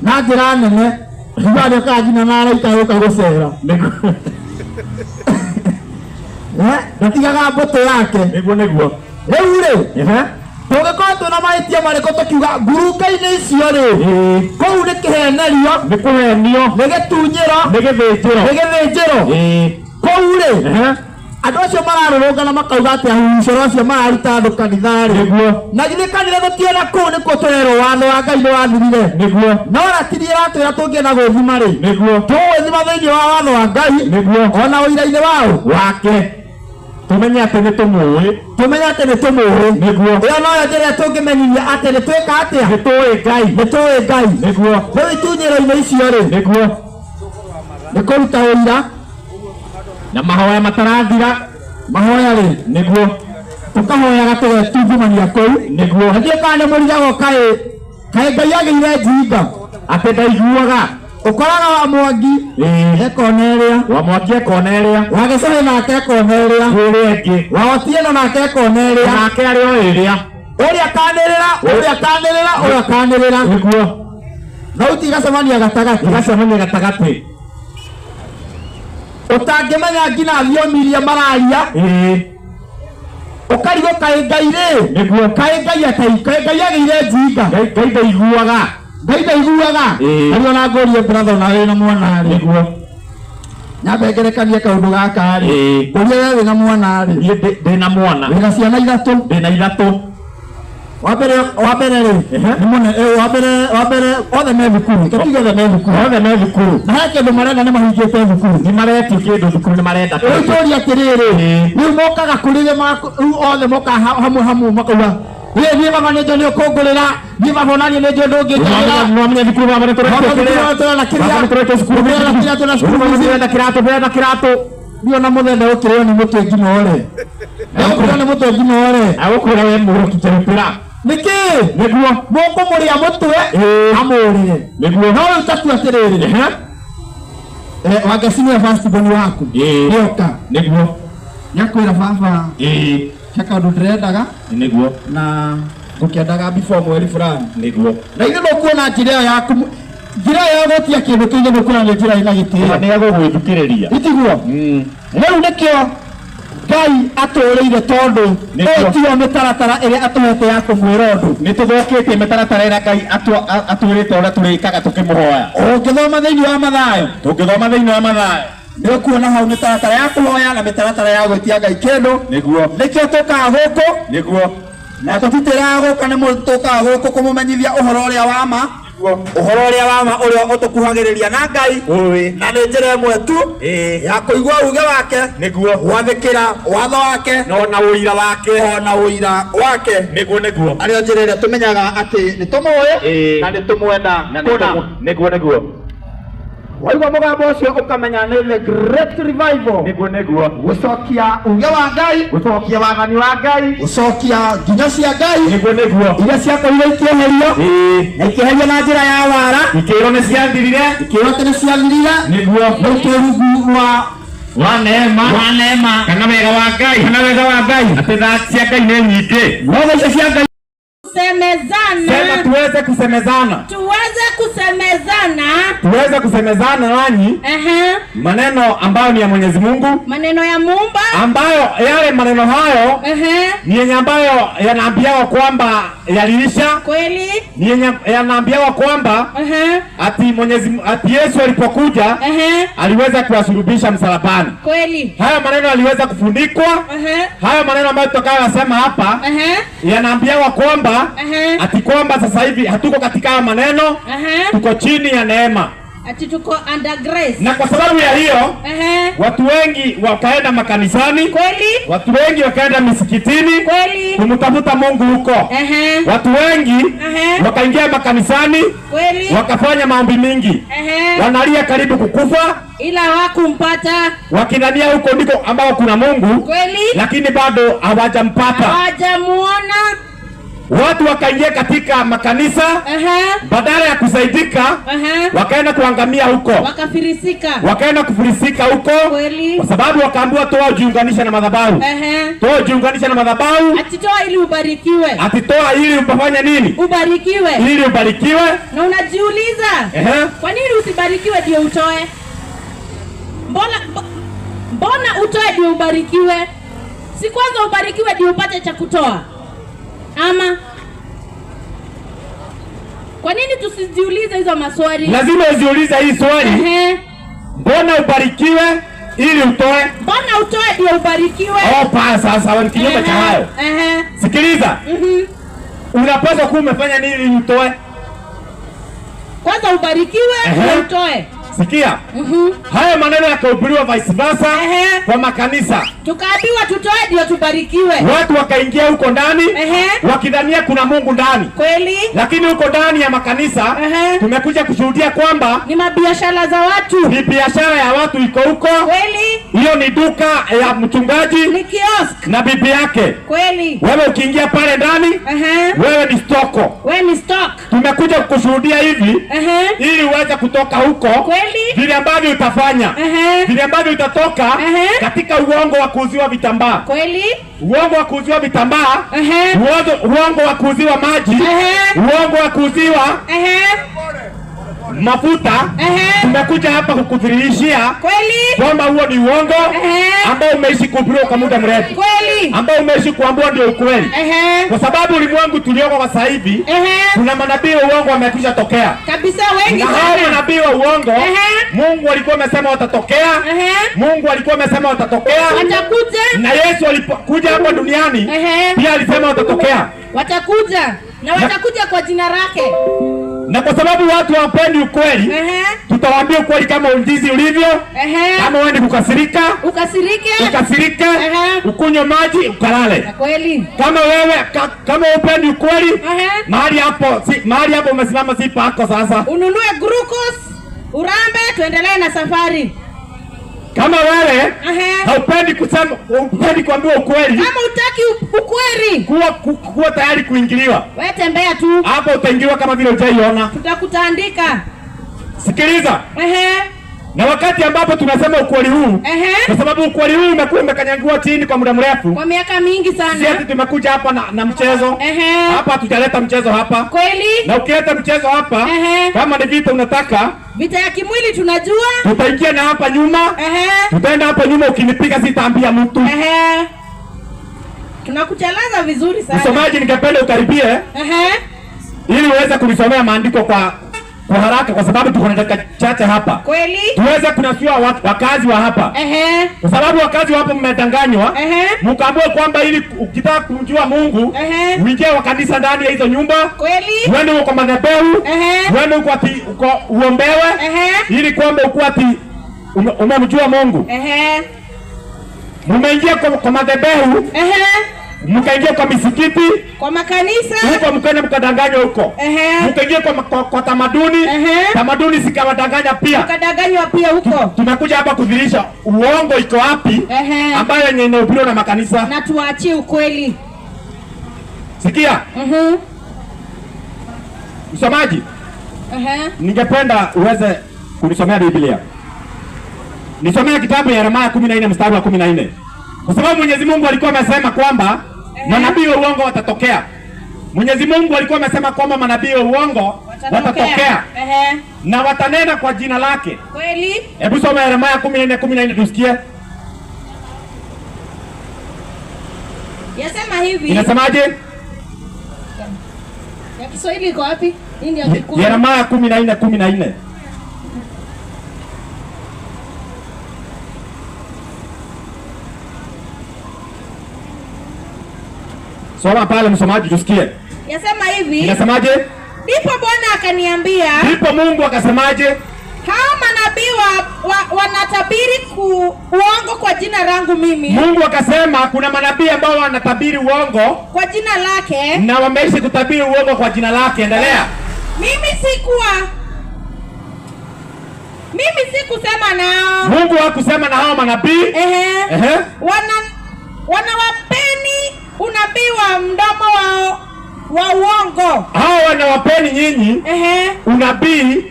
Na njĩra nene igua nĩũkaga nginya na araika gũka gũcera. Nĩguo. Eh, ndatigaga mbũtũ yake. Nĩguo nĩguo. Rĩu rĩ, Ehe. tũngĩkorwo twĩna mahĩtia marĩkũ tũkiuga ngurunga-inĩ icio rĩ, Ĩĩ. kũu nĩ kĩhenerio, Nĩ kũhenio. Nĩ gĩtunyĩro. Nĩ gĩthĩnjĩro. Nĩ gĩthĩnjĩro. Ĩĩ. Kũu rĩ, Ehe. andũ acio mararũrũngana makauga atĩ ahucoro acio mararuta andũ kanitha rĩ, Nĩguo. na githĩ kanitha tũtiona kũu nĩkuo tũrerwo watho wa Ngai nĩ wathirire? Nĩguo. No ratiri ĩratwĩra tũngĩenda gwĩthima rĩ, Nĩguo. tũgwĩthima thĩinĩ wa watho wa Ngai Nĩguo. ona ũira-inĩ wao wake. Tumenye atĩ nĩ tũmũĩ. Tumenye atĩ nĩ tũmũĩ. Nĩguo. Ĩyo noyo njĩra ĩrĩa tũngĩmenyithia atĩ nĩ twĩka atĩa? Nĩ tũĩ Ngai. Nĩ tũĩ Ngai. Nĩguo. Rĩu itunyĩro-inĩ icio rĩ, Nĩguo. nĩ kũruta ũira. Na mahoya matarathira. Mahoya rĩ, Nĩguo. Tũkahoyaga tũgetungumania kũu. Nĩguo. Na ndiũ kana nĩ mũrigagwo kaĩ kaĩ Ngai agĩire njinga. Atĩ ndaiguaga. Ũkoraga wa Mwangi Ĩĩ. ekona ĩrĩa, Wa Mwangi ekona ĩrĩa, wa Gĩcũhĩ nake ekona ĩrĩa, ĩrĩa ĩngĩ, wa Otieno nake ekona ĩrĩa, nake arĩ o ĩrĩa. Ũrĩa kanĩrĩra, ũrĩa kanĩrĩra, ũrĩa kanĩrĩra. Nĩguo. Thauti igacemania gatagatĩ. Igacemania gatagatĩ. Ũtangĩmenya nginya thiomi iria mararia. Ĩĩ. Ũkarigwo kaĩ Ngai rĩ, Nĩguo. kaĩ Ngai atai, kaĩ Ngai agĩire njinga. Ngai Ngai ndaiguaga. Ngai ndaiguaga. Ĩĩ. Rĩu ona ngũrie brother, ona wĩna mwana rĩ, Nĩguo. Nyambe ngerekanie kaũndũ gaka rĩ. Ĩĩ. Ngũrie we wĩna mwana rĩ, Niĩ ndĩna mwana. Wĩna ciana ithatũ. Ndĩna ithatũ. Wa mbere rĩ, Ehe. nĩ mũne wa mbere othe me thukuru, reke tuge othe me thukuru. Othe me thukuru. Na he kĩndũ marenda, nĩ mahingĩte thukuru. Nĩ maretio kĩndũ thukuru, nĩ marenda Rĩu kĩndũ. tũrie atĩrĩrĩ, Ĩĩ. rĩu mokaga kũrĩ rĩu othe mokaga hamwe hamwe makauga, "Ĩ, niĩ baba nĩ njũĩ nĩ ũkũngũrĩra, niĩ baba onaniĩ nĩ njũĩ ndũngĩnjagĩra." Nĩwamenya thukuru baba nĩ Baba tũretio thukuru kĩrĩa. tũrona kĩrĩa. Baba nĩ tũretio cukuru. Tũrona kĩrĩa, tũrona cukuru Baba fees. ndĩrenda kĩratũ, ndĩrenda kĩratũ. Niĩ ona mũthenya ũkĩrĩo nĩ mũtwe ngima ũrĩ. Ũkĩrĩo nĩ mũtwe ngima ũrĩ. Agũkwĩra we mũgũrũki kĩrutĩra. Nĩkĩ? Nĩguo. Mũkũmũrĩa mũtwe Ĩĩ. amũrĩre. Nĩguo. No rĩu tatua atĩrĩrĩ. Ehe. Wangeci nĩwe first born waku. Ĩĩ. Nĩoka. Nĩguo. Nĩakwĩra, "Baba, Ĩĩ. he kaũndũ ndĩrendaga Nĩguo. na ngũkĩendaga before mweri fulani." Nĩguo. Na ithuĩ ndũkuona njĩra ĩyo yaku, njĩra ĩyo ya gwĩtia kĩndũ kĩu, ithuĩ ndũkuona nĩ njĩra ĩna gĩtĩo. Nĩ egũgwĩthikĩrĩria. Itiguo? Rĩu nĩkĩo Ngai atũrĩire, tondũ Nĩkĩo. ĩyo tiyo mĩtaratara ĩrĩa atũhete ya kũmwĩra ũndũ. Nĩ tũthũkĩtie mĩtaratara ĩrĩa Ngai atwĩrĩte ũrĩa tũrĩkaga tũkĩmũhoya. Ũngĩthoma thĩinĩ wa Mathayo, Tũngĩthoma thĩinĩ wa Mathayo, nĩ ũkuona hau mĩtaratara ya kũhoya na mĩtaratara ya gwĩtia Ngai kĩndũ. Nĩguo. Nĩkĩo tũkaga gũkũ. Nĩguo. Na tũtitĩraga gũka nĩ mũndũ, tũkaga gũkũ kũmũmenyithia ũhoro ũrĩa wa ma, ũhoro ũrĩa wa ma ũrĩa ũtũkuhagĩrĩria na Ngai, Ũĩ. na nĩ njĩra ĩmwe tu Ĩĩ. ya kũigua uge wake, Nĩguo. gwathĩkĩra watho wake, No na ũira wake. Ona ũira wake. Nĩguo. Arĩo njĩra ĩrĩa tũmenyaga atĩ nĩ tũmũĩ Ĩĩ. na nĩ tũmwenda Na kũna. Nĩguo. Waigua mũgambo ũcio ũkamenya nĩ the great revival, Nĩguo. Gũcokia uge wa Ngai, Gũcokia wathani wa Ngai. Gũcokia nginyo cia Ngai Nĩguo. iria ciakorirwo ikĩeherio, Ĩĩ. na ikĩeherio na njĩra ya wara. Ikĩrwo nĩ ciathirire. Ikĩrwo atĩ nĩ ciathirire. Nĩguo. Rĩu twĩ rungu rwa wa neema. Wa neema. Kana wega wa Ngai. Kana wega wa Ngai. Atĩ tha cia Ngai nĩ nyingĩ. No tha icio cia Ngai. Sema. Kusemezana. Tuweze kusemezana. Tuweze kusemezana. Tuweze kusemezana nanyi maneno ambayo ni ya Mwenyezi Mungu, Maneno ya Muumba. Ambayo yale maneno hayo ni yenye ambayo yanaambiwa kwamba yaliisha, ni yenye yanaambiwa kwamba ati Mwenyezi ati Yesu alipokuja aliweza kuwasulubisha msalabani. Haya maneno yaliweza kufunikwa. Haya maneno ambayo tutakayoyasema hapa yanaambiwa kwamba ati kwamba sasa hivi hatuko katika haya maneno, tuko chini ya neema. Ati tuko under grace. Na kwa sababu ya hiyo watu wengi wakaenda makanisani, watu wengi wakaenda misikitini kumtafuta Mungu huko. Watu wengi wakaingia makanisani, wakafanya maombi mingi, wanalia karibu kukufa, Ila hawakumpata. Wakidhania huko ndiko ambao kuna Mungu, lakini bado hawajampata. Hawajamuona. Watu wakaingia katika makanisa, badala ya kusaidika wakaenda kuangamia huko, Wakafirisika. Wakaenda kufilisika huko, kwa sababu wakaambiwa toa ujiunganishe na madhabahu, toa ujiunganishe na madhabahu, Ati toa ili ubarikiwe. Ati toa ili ufanye nini? Ubarikiwe. Ili ubarikiwe. Na unajiuliza, kwa nini usibarikiwe ndio utoe? Mbona utoe ndio ubarikiwe? Si kwanza ubarikiwe ndio upate cha kutoa? Ama kwa nini tusijiulize hizo maswali? Lazima uziulize hii swali. Mbona ubarikiwe ili utoe? Mbona utoe ndio ubarikiwe? Oh, pa sasa ni kinyume cha hayo. Sikiliza. Unapaswa kuwa umefanya nini ili utoe? Kwanza ubarikiwe ndio utoe. Sikia. Hayo maneno yakahubiriwa vice versa kwa makanisa. Tukaambiwa tutoe ndio tubarikiwe. Watu wakaingia huko ndani wakidhania kuna Mungu ndani. Kweli? Lakini huko ndani ya makanisa tumekuja kushuhudia kwamba ni mabiashara za watu. Ni biashara ya watu iko huko. Kweli? Hiyo ni duka ya mchungaji. Ni kiosk. Na bibi yake. Kweli. Wewe ukiingia pale ndani, wewe ni stoko. Wewe ni stock. Tumekuja kukushuhudia hivi ili uweze kutoka huko. Kweli? Vile ambavyo utafanya. Vile ambavyo utatoka katika uongo wa kuuziwa vitambaa. Kweli? Uongo wa kuuziwa vitambaa. Uongo wa kuuziwa maji. Uongo wa kuuziwa mafuta. Tumekuja hapa kukudhihirishia kwamba huo ni uongo ambao umeishi kuhubiriwa kwa muda mrefu. Kweli. Ambao umeishi kuambiwa ndio ukweli. Kwa sababu ulimwengu tulioko kwa sasa hivi kuna manabii wa uongo wamekwisha tokea. Kabisa, wengi Na hao sana. manabii wa uongo Mungu alikuwa amesema watatokea. Mungu alikuwa amesema watatokea. Watakuja. Na Yesu alipokuja hapa duniani pia alisema watatokea. Watakuja. Na watakuja kwa jina lake. Na kwa sababu watu hawapendi ukweli, tutawaambia ukweli kama unjizi ulivyo. Kama wewe ni kukasirika, Ukasirike. ukasirike, ukunywe maji, ukalale. Na kweli. Kama wewe kama hupendi ukweli, mahali hapo umesimama si pako sasa. Ununue glucose, urambe, tuendelee na safari. Kama wewe haupendi kusema, hupendi kuambiwa ukweli. Kama hutaki ukweli, kuwa tayari kuingiliwa. Wewe tembea tu. Hapo utaingiliwa kama vile hujaiona. Tutakutandika. Sikiliza. Na wakati ambapo tunasema ukweli huu, kwa sababu ukweli huu umekuwa umekanyagiwa chini kwa muda mrefu, kwa miaka mingi sana. Si ati tumekuja hapa na mchezo. Hapa hatujaleta mchezo hapa. Kweli? Na ukileta mchezo hapa, kama ni vita unataka, vita ya kimwili tunajua. Tutaingia na hapa nyuma. Tutaenda hapa nyuma, ukinipiga sitaambia mtu. Tunakuchalaza vizuri sana. Msomaji, ningependa ukaribie ili uweze kunisomea maandiko kwa haraka, kwa sababu tuko na dakika chache hapa. Kweli? Tuweze kunasua wakazi wa hapa. Kwa sababu wakazi wa hapa mmedanganywa. Mkaambiwa kwamba ili ukitaka kumjua Mungu, uingie wa kanisa ndani ya hizo nyumba. Kweli? Uende huko madhabahu. Uende huko ati uko uombewe. Ili kwamba ukuwe ati umemjua Mungu. Mmeingia kwa madhabahu. Mkaingia kwa misikiti, kwa makanisa, huko mkaenda mkadanganywa huko. Mkaingia kwa tamaduni, tamaduni zikawadanganya pia. Mkadanganywa pia huko. Tumekuja hapa kudhihirisha uongo iko wapi, ambayo yenye inahubiriwa na makanisa. Na tuachie ukweli. Sikia. Msomaji. Ningependa uweze kunisomea Biblia. Nisomee kitabu ya Yeremia 14 mstari wa 14. Kwa sababu Mwenyezi Mungu alikuwa amesema kwamba manabii wa uongo watatokea. Mwenyezi Mungu alikuwa amesema kwamba manabii wa uongo watatokea. Na watanena kwa jina lake. Kweli? Hebu soma Yeremia 14:14 tusikie. Yasema hivi. Inasemaje? Ya Kiswahili iko wapi? Hii ni ya Kikuyu. Yeremia 14:14. Soma pale msomaji tusikie. Yasema hivi. Inasemaje? Ndipo Bwana akaniambia. Ndipo Mungu akasemaje? Hao manabii wanatabiri uongo kwa jina langu mimi. Mungu akasema kuna manabii ambao wanatabiri uongo kwa jina lake. Na wameishi kutabiri uongo kwa jina lake. Endelea. Mimi sikusema nao. Mungu hakusema na hao manabii. Wanawapeni unabii wa mdomo wao wa uongo. Hao wanawapeni nyinyi unabii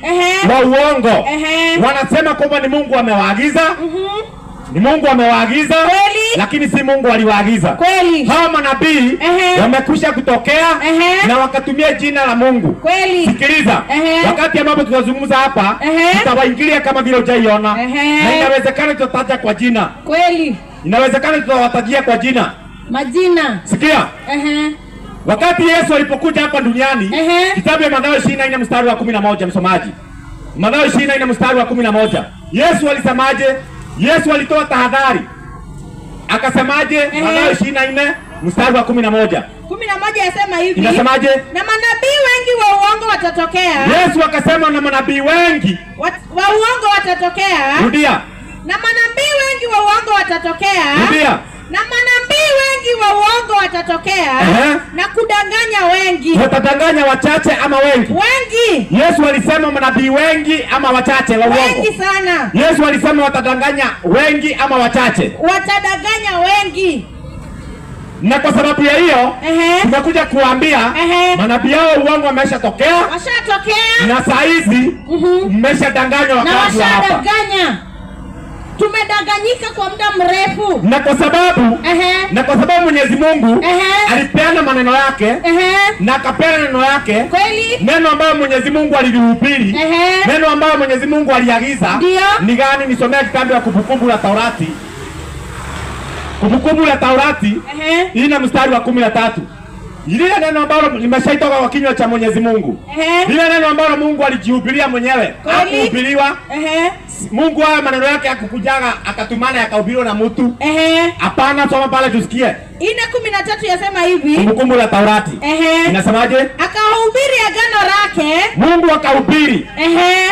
wa uongo. Wanasema kwamba ni Mungu amewaagiza. Ni Mungu amewaagiza. Lakini si Mungu aliwaagiza. Kweli. Hao manabii wamekwisha kutokea na wakatumia jina la Mungu. Kweli. Sikiliza. Wakati ambapo tunazungumza hapa, tutawaingilia kama vile hujaiona. Na inawezekana tutataja kwa jina. Kweli. Inawezekana tutawatajia kwa jina. Majina. Sikia. Wakati Yesu alipokuja hapa duniani, kitabu ya Mathayo 24 mstari wa 11, msomaji. Mathayo 24 mstari wa 11. Yesu alisemaje? Yesu alitoa tahadhari. Akasemaje? Mathayo 24 mstari wa 11. 11 moja yasema hivi. Inasemaje? Na manabii wengi wa uongo watatokea. Yesu akasema na manabii wengi wa uongo watatokea. Rudia. Na manabii wengi wa uongo watatokea. Rudia. Na manabii wengi wa uongo watatokea na kudanganya wengi. Watadanganya wachache ama wengi? Wengi. Yesu alisema manabii wengi ama wachache wa uongo? Wengi sana. Yesu alisema watadanganya wengi ama wachache? Watadanganya wengi. Na kwa sababu ya hiyo tumekuja kuambia manabii hao uongo wameshatokea. Washatokea. Na saa hizi mmeshadanganywa wakati hapa. Na washadanganya. Tumedanganyika kwa muda mrefu. Na kwa sababu na kwa sababu Mwenyezi Mungu alipeana maneno yake na akapeana neno yake. Kweli? Neno ambayo Mwenyezi Mungu alilihubiri. Neno ambayo Mwenyezi Mungu aliagiza. Ni gani? Nisomea kitabu ya Kumbukumbu la Taurati. Kumbukumbu la Taurati ina mstari wa 13. Lile neno ambalo limeshaitoka kwa kinywa cha Mwenyezi Mungu. Lile neno ambalo Mungu alijihubiria mwenyewe. Hakuhubiriwa. Mungu haya maneno yake hakukujaga akatumana yakahubiriwa na mtu. Hapana, soma pale tusikie. 4:13 yasema hivi. Kumbukumbu la Taurati. Inasemaje? Akahubiri agano lake. Mungu akahubiri.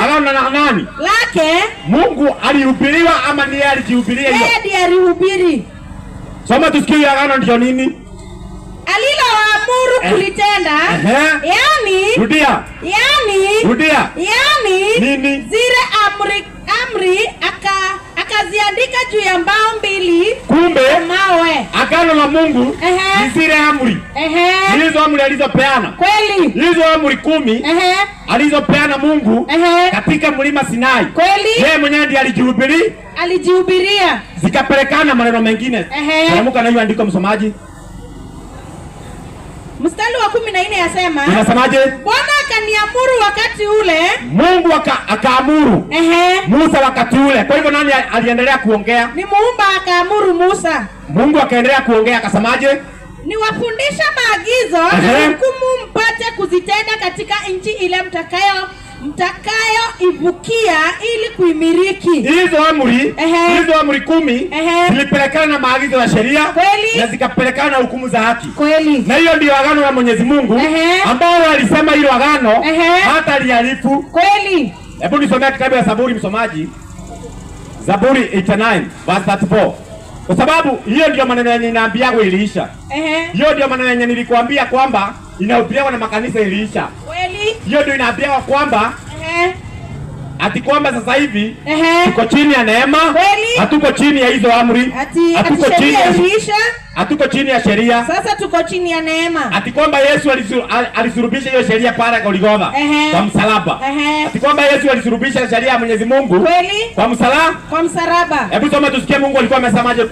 Agano na nani? Lake. Mungu alihubiriwa ama ni yeye alijihubiria hiyo? Yeye ndiye alihubiri. Soma tusikie agano ndio nini? Aliloamuru kulitenda. Yani. Rudia. Yani. Rudia. Yani. Nini? Zile amri akaziandika juu ya mbao mbili. Kumbe mawe. Agano la Mungu ni zile amri. Hizo amri alizopeana. Kweli. Hizo amri 10 alizopeana Mungu katika mlima Sinai. Kweli. Yeye mwenyewe ndiye alijihubiri. Alijihubiria. Zikapelekana maneno mengine. Teremka na hiyo andiko msomaji. Mstari wa 14 yasema. Inasemaje? Bwana akaniamuru wakati ule. Mungu akaamuru Musa wakati ule. Kwa hivyo nani aliendelea kuongea? Ni Muumba akaamuru Musa. Mungu akaendelea kuongea akasemaje? Niwafundisha maagizo na hukumu mpate kuzitenda katika nchi ile mtakayoivukia ili kuimiliki. Hizo amri, hizo amri 10 zilipelekana na maagizo ya sheria na zikapelekana na hukumu za haki. Kweli. Na hiyo ndio agano la Mwenyezi Mungu ambao alisema hilo agano hata liharifu. Kweli. Hebu nisomee kitabu ya Zaburi msomaji. Zaburi 89 verse 34. Kwa sababu hiyo ndio maneno yenye ninaambiago iliisha. Hiyo ndio maneno yenye nilikuambia kwamba inahubiriwa na makanisa iliisha. Kweli. Hiyo ndio inaambiwa kwamba ati kwamba sasa hivi tuko chini ya neema, hatuko chini ya hizo amri, hatuko chini ya iliisha, hatuko chini ya sheria. Sasa tuko chini ya neema. Ati kwamba Yesu alisurubisha hiyo sheria pale Golgotha kwa msalaba. Ati kwamba Yesu alisurubisha sheria ya Mwenyezi Mungu. Kweli. Kwa msalaba. Kwa msalaba. Hebu soma tusikie Mungu alikuwa amesemaje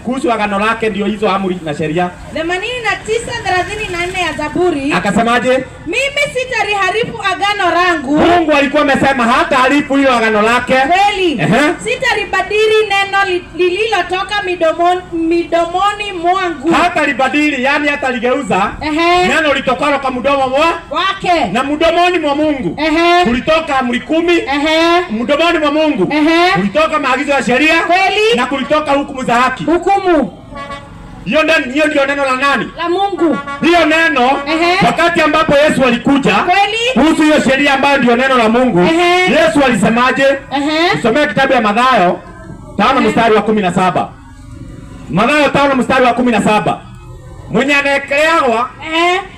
kuhusu agano lake ndio hizo amri na sheria. 89:34 ya Zaburi. Akasemaje? Mimi sitaliharifu agano langu. Mungu alikuwa amesema hata harifu hiyo agano lake. Kweli. Sitalibadili neno lililotoka midomoni mwangu. Hata libadili, yani hata ligeuza neno litokalo kwa mdomo wake. Na mdomoni mwa Mungu kulitoka amri 10. Mdomoni mwa Mungu kulitoka maagizo ya sheria. Kweli. Na kulitoka hukumu za haki. Hukumu. Hiyo ndio neno la nani? La Mungu. Hiyo neno wakati ambapo Yesu alikuja kuhusu hiyo sheria ambayo ndio neno la Mungu. Yesu alisemaje? Usomee kitabu ya Mathayo 5 mstari wa 17. Mathayo 5 mstari wa 17. Mwenye anaekelewa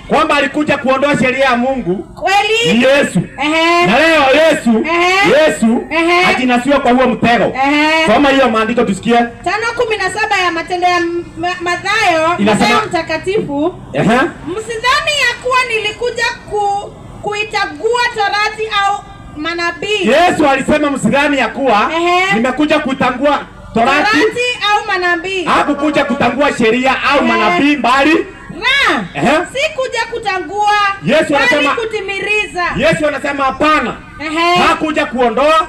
kwamba alikuja kuondoa sheria ya Mungu kweli ni Yesu. Na leo Yesu Yesu ajinasiwa kwa huo mtego. Soma hiyo maandiko tusikie. 5:17 ya Matendo ya Mathayo, Mathayo mtakatifu. Msidhani ya kuwa nilikuja kuitagua Torati au manabii. Yesu alisema msidhani ya kuwa nimekuja kutangua Torati au manabii. Hakukuja kutangua sheria au manabii mbali na sikuja kutangua. Yesu anasema kutimiriza. Yesu anasema hapana. Hakuja kuondoa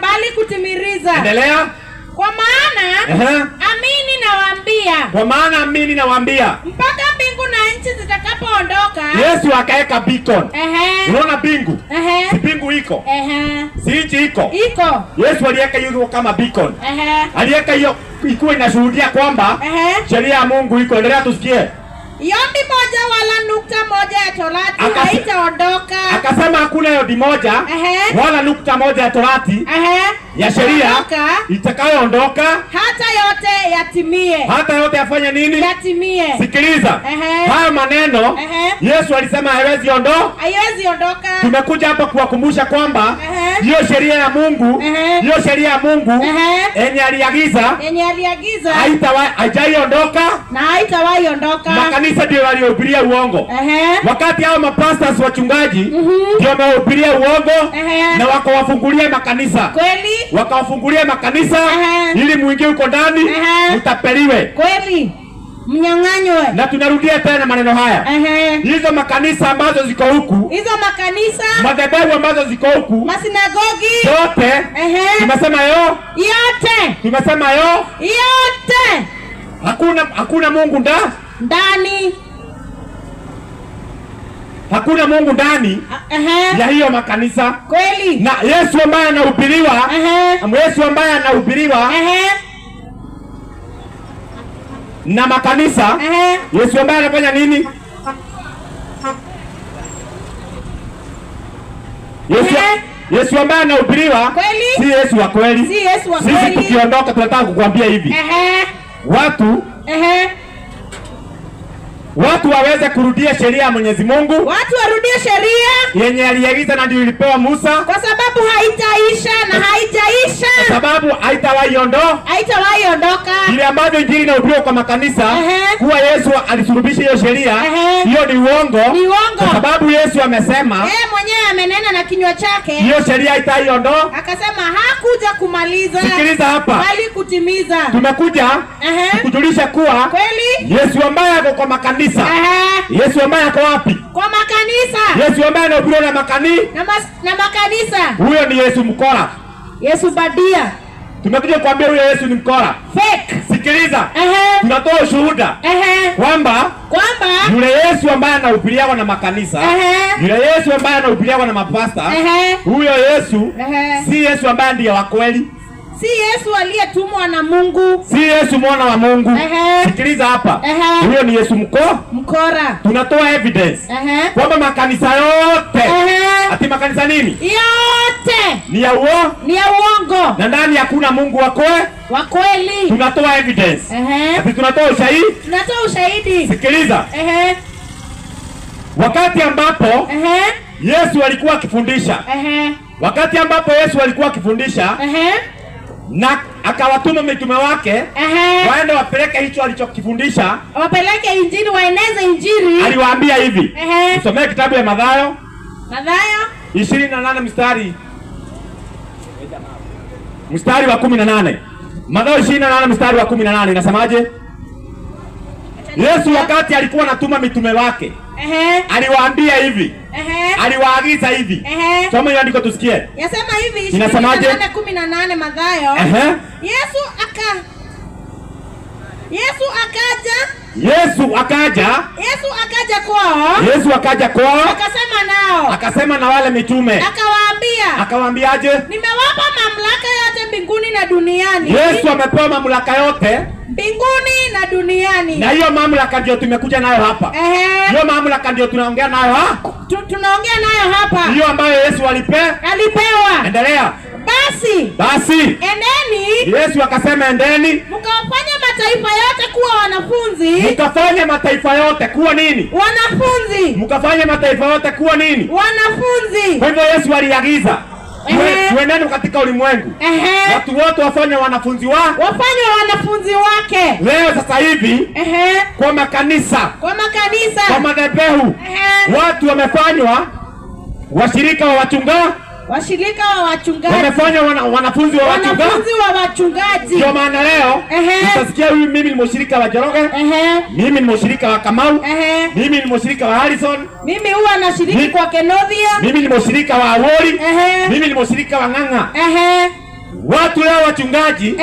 bali kutimiriza. Endelea. Kwa maana amini nawaambia. Kwa maana amini nawaambia mpaka mbingu na nchi zitakapoondoka. Yesu akaeka beacon. Unaona mbingu? Si mbingu iko. Si nchi iko. Iko. Yesu aliweka hiyo kama beacon. Aliweka hiyo ikuwe inashuhudia kwamba sheria ya Mungu iko. Endelea tusikie. Yombi moja wala nukta moja ya Torati haitaondoka. Akasema hakuna yodi moja wala nukta moja ya Torati ya sheria itakayoondoka hata yote yatimie. Hata yote yafanye nini? Yatimie. Sikiliza. Haya maneno Yesu alisema haiwezi ondoka. Haiwezi ondoka. Tumekuja hapa kuwakumbusha kwamba hiyo sheria ya Mungu, hiyo sheria ya Mungu yenye aliagiza, haijaiondoka na haitawahi ondoka. Makanisa ndio waliohubiria uongo. Wakati hao mapastors wachungaji ndio wamehubiria uongo na wakawafungulia makanisa. Kweli? Wakawafungulia makanisa ili muingie huko ndani mtapeliwe. Kweli. Mnyang'anywe. Na tunarudia tena maneno haya. Hizo makanisa ambazo ziko huku, hizo makanisa, madhehebu ambazo ziko huku, masinagogi yote, tumesema yo yote, tumesema yo yote, hakuna Mungu ndani, hakuna Mungu ndani ya hiyo makanisa. Kweli. Na Yesu ambaye anahubiriwa, Yesu ambaye anahubiriwa na makanisa, Yesu ambaye anafanya nini? Yesu ambaye anahubiriwa si Yesu wa kweli. Si Yesu wa kweli. Sisi tukiondoka tunataka kukuambia hivi. Watu waweze kurudia sheria ya Mwenyezi Mungu. Watu warudie sheria yenye aliagiza na ndio ilipewa Musa. Kwa sababu haitaisha na haitaisha. Kwa sababu haitawahi ondoka. Haitawahi ondoka. Ile ambavyo injili inahubiriwa kwa makanisa kuwa Yesu alisulubisha hiyo sheria, hiyo ni uongo. Ni uongo. Kwa sababu Yesu amesema, yeye mwenyewe amenena na kinywa chake, hiyo sheria haitaiondoka. Akasema hakuja kumaliza. Sikiliza hapa. Bali kutimiza. Tumekuja kujulisha kuwa kweli Yesu ambaye ako kwa makanisa. Yesu ambaye ako wapi? Kwa makanisa. Yesu ambaye anahubiriwa na makanisa. Na makanisa. Huyo ni Yesu mkora. Yesu badia. Tumekuja kuambia huyo Yesu ni mkora. Fake. Sikiliza. Tunatoa ushuhuda kwamba yule Yesu ambaye anahubiriwa na makanisa, yule Yesu ambaye anahubiriwa na mapasta, huyo Yesu si Yesu ambaye ndiye wa kweli. Si Yesu aliyetumwa na Mungu. Si Yesu mwana wa Mungu. Sikiliza hapa. Huyo ni Yesu mkora. Tunatoa evidence kwamba makanisa yote, ati makanisa nini? Yote ni ya uongo. Ni ya uongo. Na ndani hakuna Mungu wa kweli. Tunatoa evidence. Ati tunatoa ushahidi. Tunatoa ushahidi. Sikiliza. Wakati ambapo Yesu alikuwa akifundisha. Wakati ambapo Yesu alikuwa akifundisha, na akawatuma mitume wake waende wapeleke hicho alichokifundisha, wapeleke injili, waeneze injili. Aliwaambia hivi. Tusomee kitabu ya Mathayo. Mathayo 28 mstari wa 18. Mathayo 28 mstari wa 18 inasemaje? Yesu wakati alikuwa anatuma mitume wake, aliwaambia hivi. Aliwaagiza hivi. Soma hiyo andiko tusikie. Yasema hivi, Inasemaje? 28:18 Mathayo. Yesu akaja. Yesu akaja. Yesu akaja kwao. Yesu akaja kwao. Akasema nao. Akasema na wale mitume. Akawaambia. Akawaambiaje? Nimewapa mamlaka yote mbinguni na duniani. Yesu amepewa mamlaka yote mbinguni na duniani. Na hiyo mamlaka ndio tumekuja nayo hapa. Hiyo mamlaka ndio tunaongea nayo hapa. Tunaongea nayo hapa. Hiyo ambayo Yesu alipewa. Endelea. Basi endeni. Yesu akasema endeni, mkawafanye mataifa yote kuwa wanafunzi. Mkafanye mataifa yote kuwa nini? Wanafunzi. Mkafanye mataifa yote kuwa nini? Wanafunzi. Kwa hivyo Yesu aliagiza tuendeni katika ulimwengu. Watu wote wafanye wanafunzi wafanye wanafunzi wake. Leo sasa hivi kwa makanisa, kwa makanisa, kwa madhehebu, watu wamefanywa washirika wa wachungaji, washirika wa wachungaji, wamefanywa wanafunzi wa wachungaji, wanafunzi wa wachungaji. Ndio maana leo utasikia huyu, mimi ni mshirika wa Njoroge, mimi ni mshirika wa Kamau, mimi ni mshirika wa Harrison, mimi huwa nashiriki kwa Kenothia, mimi ni mshirika wa Awori, mimi ni mshirika wa Ng'ang'a. Watu leo wachungaji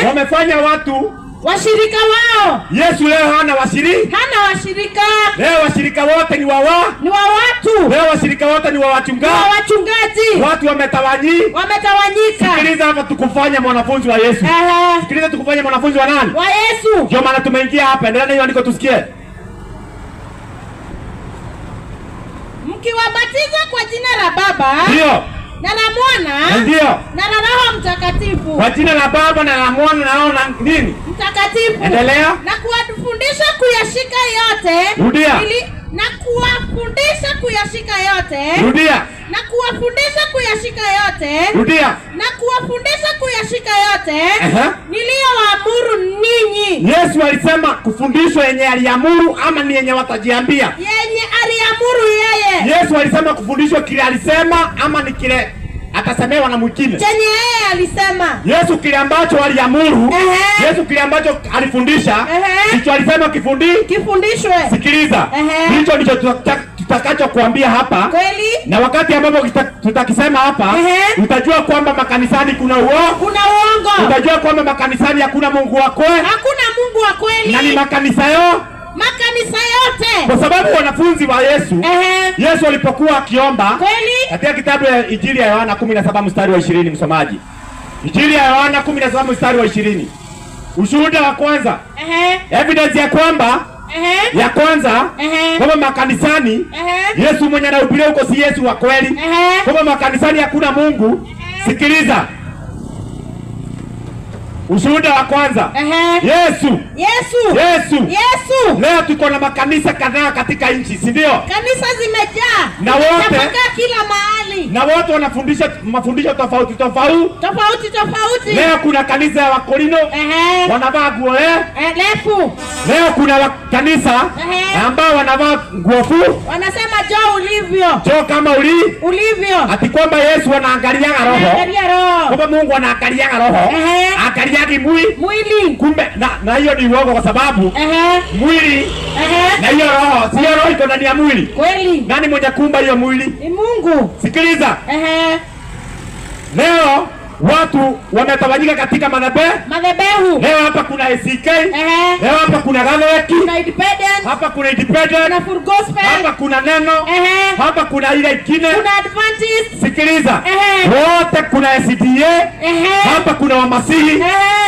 wamefanya watu washirika wao. Yesu leo hana washirika. Hana washirika. Leo washirika wote ni wa ni wa watu. Leo washirika wote ni wa wachungaji. Wa wachungaji. Watu wametawanyika. Wametawanyika. Sikiliza hapa, tukufanya mwanafunzi wa Yesu. Sikiliza, tukufanya mwanafunzi wa nani? Wa Yesu. Ndio maana tumeingia hapa. Endelea na hiyo andiko tusikie. Mkiwabatiza kwa jina la Baba Ndio. na la Mwana Ndio. na la Roho Mtakatifu. Kwa jina la Baba na la Mwana na Roho na nini? Mtakatifu. Endelea. Na kuwafundisha kuyashika yote. Rudia. Na kuwafundisha kuyashika yote. Rudia. Na kuwafundisha kuyashika yote. Rudia. Na kuwafundisha kuyashika yote niliyowaamuru ninyi. Yesu alisema kufundishwa yenye aliamuru ama ni yenye watajiambia? Yenye aliamuru yeye. Yesu alisema kufundishwa kile alisema ama ni kile atasemewa na mwingine? Chenye yeye alisema. Yesu kile ambacho aliamuru, Yesu kile ambacho alifundisha, ndicho alisema kifundishwe. Sikiliza. Hicho ndicho tutakachokuambia hapa. Kweli? Na wakati ambapo tutakisema hapa, utajua kwamba makanisani kuna uongo. Kuna uongo. Utajua kwamba makanisani hakuna Mungu wa kweli. Hakuna Mungu wa kweli. Na ni makanisa yo? Makanisa yote. Kwa sababu wanafunzi wa Yesu, Yesu alipokuwa akiomba, katika kitabu ya Injili ya Yohana 17 mstari wa 20, msomaji. Injili ya Yohana 17 mstari wa 20. Ushuhuda wa kwanza. Evidence ya kwamba ya kwanza kwamba makanisani Yesu mwenye anahubiria huko si Yesu wa kweli. Kwamba makanisani hakuna Mungu. Sikiliza. Ushuhuda wa kwanza. Yesu. Yesu. Yesu. Yesu. Leo tuko na makanisa kadhaa katika nchi, si ndio? Kanisa zimejaa. Na wote kila mahali. Na wote wanafundisha mafundisho tofauti tofauti. Tofauti tofauti. Leo kuna kanisa ya Wakorino. Wanavaa nguo refu. Leo kuna kanisa ambao wanavaa nguo fupi. Wanasema njoo ulivyo. Njoo kama ulivyo. Ati kwamba Yesu anaangalia roho. Anaangalia roho. Kwamba Mungu anaangalia roho. Angalia mwili. Kumbe na hiyo ni uongo kwa sababu mwili na hiyo roho, sio roho iko ndani ya mwili. Kweli. Nani mwenye kuumba hiyo mwili? Ni Mungu. Sikiliza. Leo watu wametawanyika katika madhehebu. Leo hapa kuna ACK. Leo hapa kuna Gatheki. Kuna Independent. Hapa kuna Independent. Kuna Full Gospel. Hapa kuna Neno. Hapa kuna ile ingine. Kuna Adventist. Sikiliza. Wote kuna SDA. Hapa kuna Wamasihi.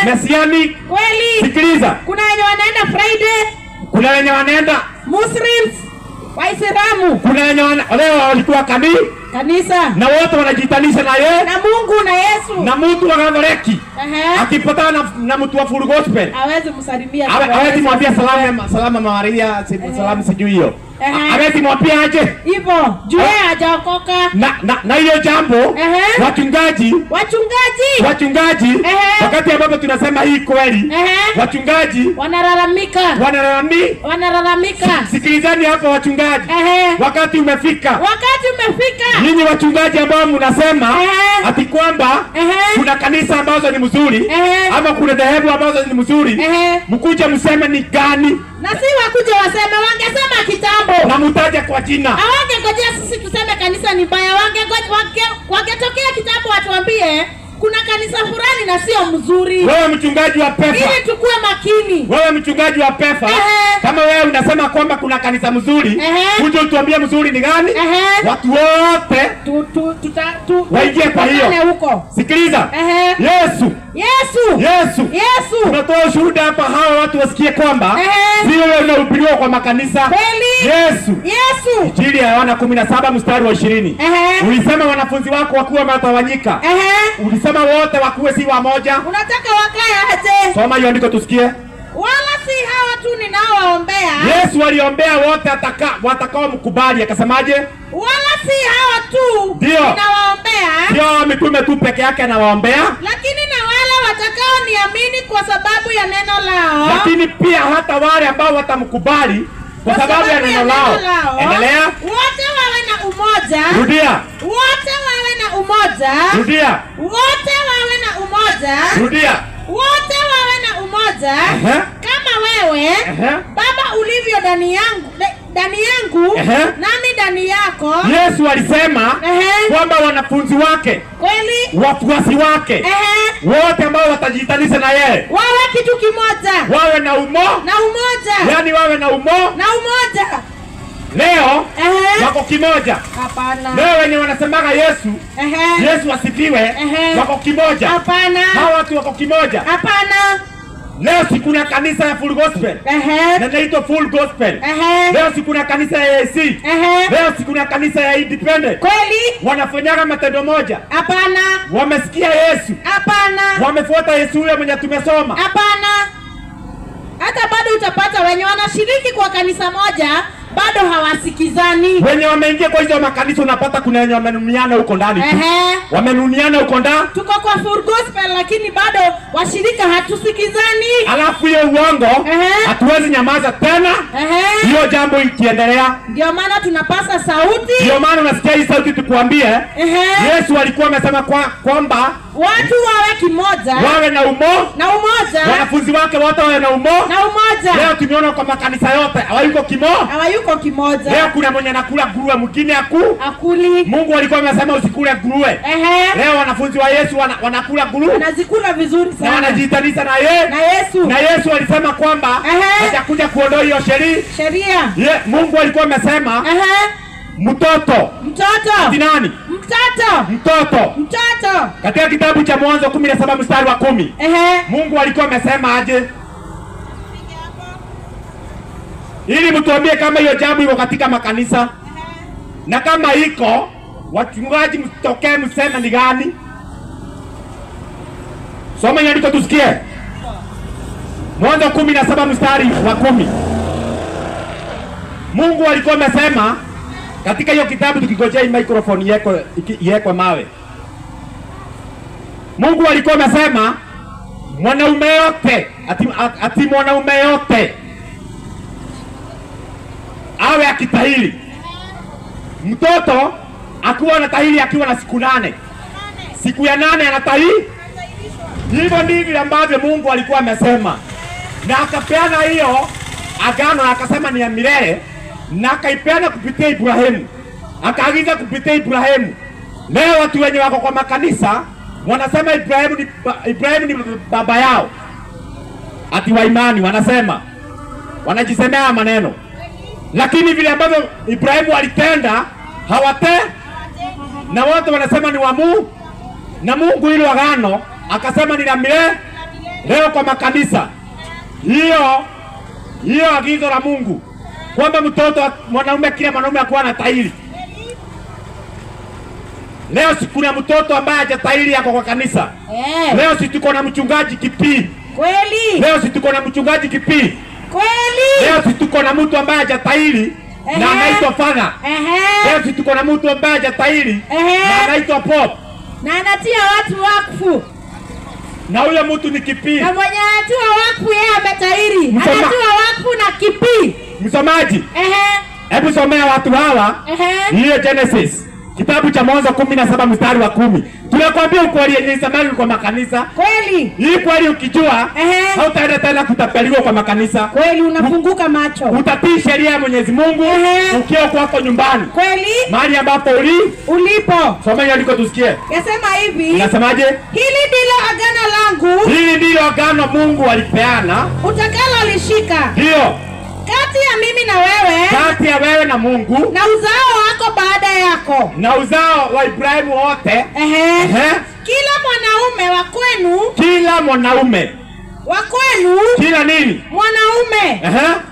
Mesiani. Kweli. Sikiliza. Kuna wenye wanaenda Friday. Kuna wenye wanaenda Muslims. Waislamu. Kuna wenye leo walikuwa kanisa. Na wote wanajitanisha na yeye. Na Mungu na Yesu. Na mtu wa Katoliki. Akipatana na mtu wa Full Gospel. Hawezi msalimia. Hawezi mwambia salama Maria, salamu sijui hiyo. Hawezi mwambia aje? Hivyo, juu yeye hajaokoka. Na hiyo jambo, wachungaji wakati ambapo tunasema hii kweli, wachungaji wanalalamika. Wanalalamika. Sikilizani hapa wachungaji. Wakati umefika. Wakati umefika. Ninyi wachungaji ambao mnasema ati kwamba kuna kanisa ambazo ni mzuri ama kuna dhehebu ambazo ni mzuri, mkuje mseme ni gani? Na si wakuje waseme, wangesema kitambo. Na mutaje kwa jina. Hawangengojea sisi tuseme kanisa ni mbaya, wangetokea kitambo watuambie kuna kanisa fulani na sio mzuri. Wewe mchungaji wa Pefa, ili tukue makini. Wewe mchungaji wa Pefa, kama wewe unasema kwamba kuna kanisa mzuri, uje utuambie mzuri ni gani? Watu wote waingie kwa hiyo. Sikiliza. Yesu. Yesu. Yesu. Yesu. Tunatoa ushuhuda hapa hawa watu wasikie kwamba sio wewe unahubiriwa kwa makanisa. Kweli. Yesu. Yesu. Injili ya Yohana 17 mstari wa 20. Ulisema wanafunzi wako wakuwe wametawanyika. Ulisema wote wakuwe si wamoja. Unataka wakae aje? Soma hiyo andiko tusikie. Wala si hawa tu ninaowaombea. Yesu aliombea wote watakao mkubali, akasemaje? Wala si hawa tu ninawaombea. Sio mitume tu peke yake anawaombea, lakini na wale watakao niamini kwa sababu ya neno lao. Lakini pia hata wale ambao watamkubali kwa sababu ya neno lao. Endelea. Wote wawe na umoja. Rudia. Wote wawe na umoja. Rudia. Wote wawe na umoja. Rudia. Wote wawe na umoja. Kama wewe Baba ulivyo ndani yangu, nami ndani yako. Yesu alisema kwamba wanafunzi wake, kweli, wafuasi wake, wote ambao watajitanisha na yeye wawe kitu kimoja, wawe na umoja. Yaani wawe na umoja. Leo wako kimoja. Hapana. Leo wenye wanasemaga Yesu, Yesu asifiwe, wako kimoja. Hapana. Hawa watu wako kimoja. Hapana. Leo si kuna kanisa ya Full Gospel. Na inaitwa Full Gospel. Leo si kuna kanisa ya AIC. Leo si kuna kanisa ya Independent. Kweli? Wanafanyaga matendo moja? Hapana. Wamesikia Yesu? Hapana. Wamefuata Yesu yule mwenye tumesoma? Hapana. Hata bado utapata wenye wanashiriki kwa kanisa moja bado hawasikizani. Wenye wameingia kwa hizo makanisa unapata kuna wenye wamenuniana huko ndani. Wamenuniana huko ndani. Tuko kwa Full Gospel lakini bado washirika hatusikizani. Alafu hiyo uongo hatuwezi nyamaza tena. Hiyo jambo ikiendelea. Ndio maana tunapasa sauti. Ndio maana unasikia hii sauti tukuambie. Yesu alikuwa amesema kwamba watu wawe kimoja, wawe na umoja. Wanafunzi wake wote wawe na umoja. Leo tumeona kwa makanisa yote hawayuko hawayuko kimoja. Leo kuna mwenye anakula nguruwe, mwingine akuli. Mungu alikuwa amesema usikule nguruwe. Leo wanafunzi wa Yesu wanakula nguruwe, wanazikula vizuri sana na wanajiitanisha na yeye na Yesu. Na Yesu alisema kwamba atakuja kuondoa hiyo sheria. Mungu alikuwa amesema mtoto ni nani? Mtoto. Katika kitabu cha Mwanzo 17 mstari wa 10. Mungu alikuwa amesema aje? Ili mtuambie kama hiyo jambo iko katika makanisa. Na kama iko, wachungaji mtokee mseme ni gani? Soma andiko tusikie. Mwanzo 17 mstari wa 10. Mungu alikuwa amesema katika hiyo kitabu, tukigojea hii microphone yeko mawe. Mungu alikuwa amesema mwanaume yote, ati mwanaume yote awe akitahiri. Mtoto akiwa anatahiri akiwa na siku 8. Siku ya 8 anatahiri. Hivyo ndivyo ambavyo Mungu alikuwa amesema. Na akapeana hiyo agano na akasema ni ya milele, na akaipeana kupitia Ibrahimu. Akaagiza kupitia Ibrahimu. Leo watu wenye wako kwa makanisa wanasema Ibrahimu ni baba yao. Ati wa imani wanasema. Wanajisemea maneno. Lakini vile ambavyo Ibrahimu alitenda hawate, na wote wanasema ni wa Mungu. Na Mungu hilo agano akasema ni la milele. Leo kwa makanisa hiyo agizo la Mungu kwamba mtoto mwanaume, kila mwanaume akuwa anatahiri. Leo si kuna mtoto ambaye hajatahiri yako kwa kanisa. Leo si tuko na mchungaji Kipi. Kweli. Leo si tuko na mchungaji Kipi. Kweli. Leo si tuko na mtu ambaye hajatahiri na anaitwa Father. Leo si tuko na mtu ambaye hajatahiri na anaitwa Pop. Na anatia watu wakfu. Na huyo mtu ni Kipi. Na mwenye anatia wakfu yeye ametahiri. Anatia wakfu na Kipi. Msomaji. Hebu somea watu hawa. Hiyo Genesis. Kitabu cha Mwanzo 17 mstari wa 10. Tunakwambia ukweli yenye isamaki kwa makanisa. Kweli. Hii kweli ukijua hautaenda tena kutapeliwa kwa makanisa. Kweli unafunguka macho. Utatii sheria ya Mwenyezi Mungu ukiwa kwako nyumbani. Kweli. Mahali ambapo ulipo. Soma hiyo andiko tusikie. Yasema hivi. Inasemaje? Hili ndilo agano langu. Hili ndilo agano Mungu alipeana. Utakalolishika. Ndio. Kati ya mimi na wewe, kati ya wewe na Mungu, na uzao wako baada yako, na uzao wa Ibrahimu wote. Kila mwanaume wa kwenu, kila mwanaume wa kwenu, kila nini? Mwanaume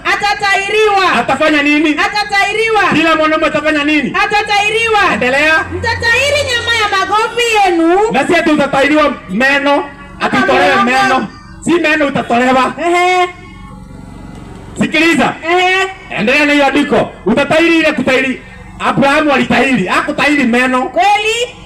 atatahiriwa. Atafanya nini? Atatahiriwa. Kila mwanaume atafanya nini? Atatahiriwa. Endelea. Mtatahiri nyama ya magovi yenu. Na si ati utatahiriwa meno, atitolewe meno. Si meno utatolewa. Sikiliza. Endelea na hiyo andiko. Utatahiri ile kutahiri. Abrahamu alitahiri. Hakutahiri meno. Kweli?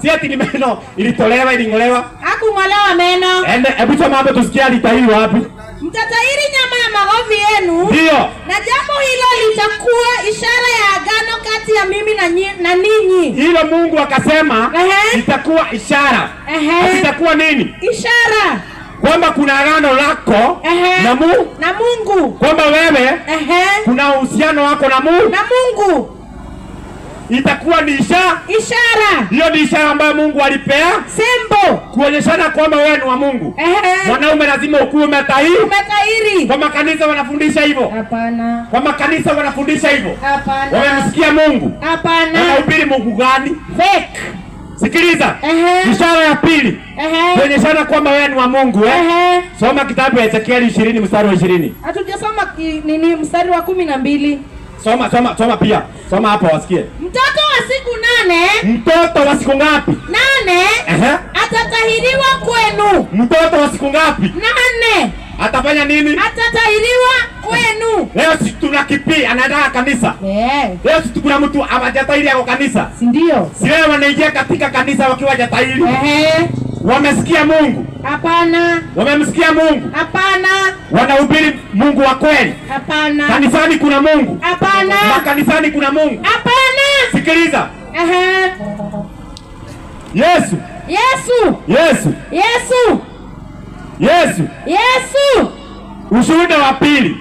Si ati ni meno ilitolewa, ilingolewa. Hakung'olewa meno. Ende, hebu soma hapo tusikie alitahiri wapi. Mtatahiri nyama ya magovi yenu. Ndio. Na jambo hilo litakuwa ishara ya agano kati ya mimi na ninyi. Hilo Mungu akasema itakuwa ishara. Itakuwa nini? Ishara. Kwamba kuna agano lako na Mungu. Na Mungu. Kwamba wewe kuna uhusiano wako na Mungu. Na Mungu. Itakuwa ni ishara. Ishara. Hiyo ni ishara ambayo Mungu alipea. Sembo. Kuonyeshana kwamba wewe ni wa Mungu. Mwanaume lazima ukuwe umetahiri. Umetahiri. Kwa makanisa wanafundisha hivyo. Hapana. Kwa makanisa wanafundisha hivyo. Hapana. Wamemsikia Mungu. Hapana. Wanahubiri Mungu gani? Fake. Sikiliza. Ishara ya pili. Kuonyeshana kwamba wewe ni wa Mungu eh? Soma kitabu cha Ezekieli 20 mstari wa 20. Hatujasoma nini mstari wa 12. Soma soma soma pia. Soma hapo wasikie. Mtoto wa siku 8. Mtoto wa siku ngapi? 8. Atatahiriwa kwenu. Mtoto wa siku ngapi? 8. Atafanya nini? Atatahiriwa kwenu. Leo si tuna kipi anaenda kanisa. Leo si kuna mtu hajatahiri ako kanisa. Si ndio? Si leo wanaingia katika kanisa wakiwa hajatahiri. Wamesikia Mungu? Hapana. Wamemsikia Mungu? Hapana. Wanahubiri Mungu wa kweli? Hapana. Kanisani kuna Mungu? Hapana. Makanisani kuna Mungu? Hapana. Sikiliza. Yesu. Yesu. Yesu. Yesu. Yesu. Yesu. Ushuhuda wa pili.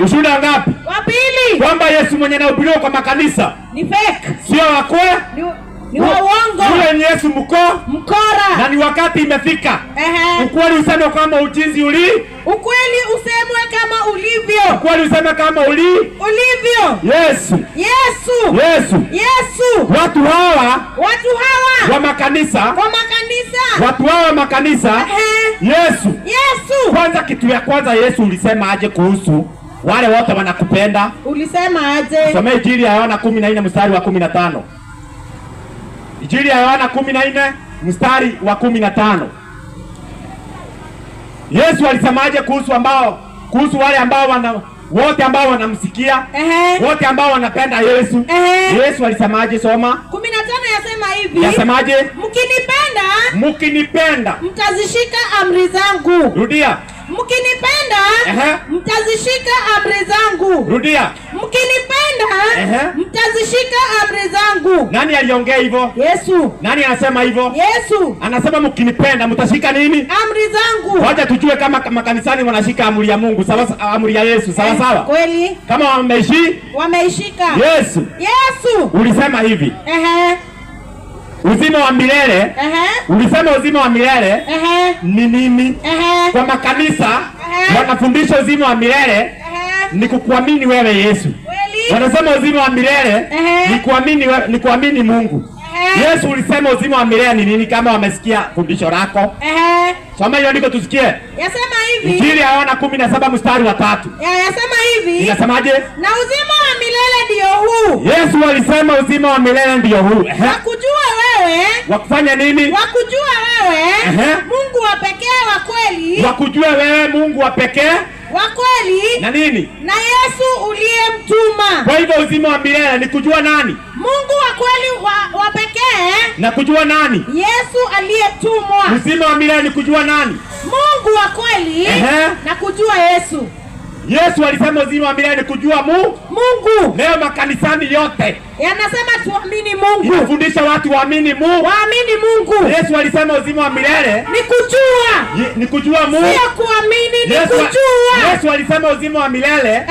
Ushuhuda ngapi? Wa pili. Kwamba Yesu mwenye anahubiriwa kwa makanisa ni fake. Sio wa kweli. Ni wa uongo. Yule ni Yesu mkora. Na ni wakati imefika. Ukweli useme kama ujinzi uli. Ukweli usemwe kama ulivyo. Ukweli useme kama ulivyo. Yesu. Yesu. Yesu. Yesu. Watu hawa wa makanisa. Wa makanisa. Watu hawa wa makanisa. Yesu. Yesu. Kwanza kitu ya kwanza Yesu ulisema aje kuhusu wale wote wanakupenda? Ulisema aje? Soma Injili ya Yohana 14 mstari wa 15. Injili ya Yohana 14 mstari wa 15. Yesu alisemaje kuhusu ambao, kuhusu wale ambao wote ambao wanamsikia, wote ambao wanapenda Yesu? Yesu alisemaje? Soma. 15 yasema hivi. Yasemaje? Mkinipenda, mkinipenda mtazishika amri zangu. Rudia. Mkinipenda mtazishika amri zangu. Rudia. Mkinipenda mtazishika amri zangu. Nani aliongea hivyo? Yesu. Nani anasema hivyo? Yesu. Anasema mkinipenda mtashika nini? Amri zangu. Wacha tujue kama makanisani wanashika amri ya Mungu, sawa, amri ya Yesu, sawa sawa. Kweli. Kama wameishika. Yesu. Yesu. Ulisema hivi. Uzima wa milele. Ulisema uzima wa milele ni nini? Kwa makanisa wanafundisha uzima wa milele ni kukuamini wewe Yesu. Wanasema uzima wa milele ni kuamini ni kuamini Mungu. Yesu ulisema uzima wa milele ni nini kama wamesikia fundisho lako? Soma hiyo andiko tusikie. Yasema hivi. Injili ya Yohana 17 mstari wa 3. Yasema hivi. Inasemaje? Na uzima wa milele ndio huu. Yesu alisema uzima wa milele ndio huu. Wakujua wewe. Wakufanya nini? Wakujua wewe. Mungu wa pekee wa kweli. Wakujua wewe Mungu wa pekee wa kweli. Na nini? Na Yesu uliyemtuma. Kwa hivyo uzima wa milele ni kujua nani? Mungu wa kweli wa pekee. Na kujua nani? Yesu aliyetumwa. Uzima wa milele ni kujua nani? Mungu wa kweli na kujua Yesu. Yesu alisema uzima wa milele ni kujua Mungu. Leo makanisani yote yanasema tuamini Mungu. Inafundisha watu waamini Mungu. Waamini Mungu. Yesu alisema uzima wa milele ni kujua. Ni kujua Mungu. Sio kuamini, ni kujua. Yesu alisema uzima wa milele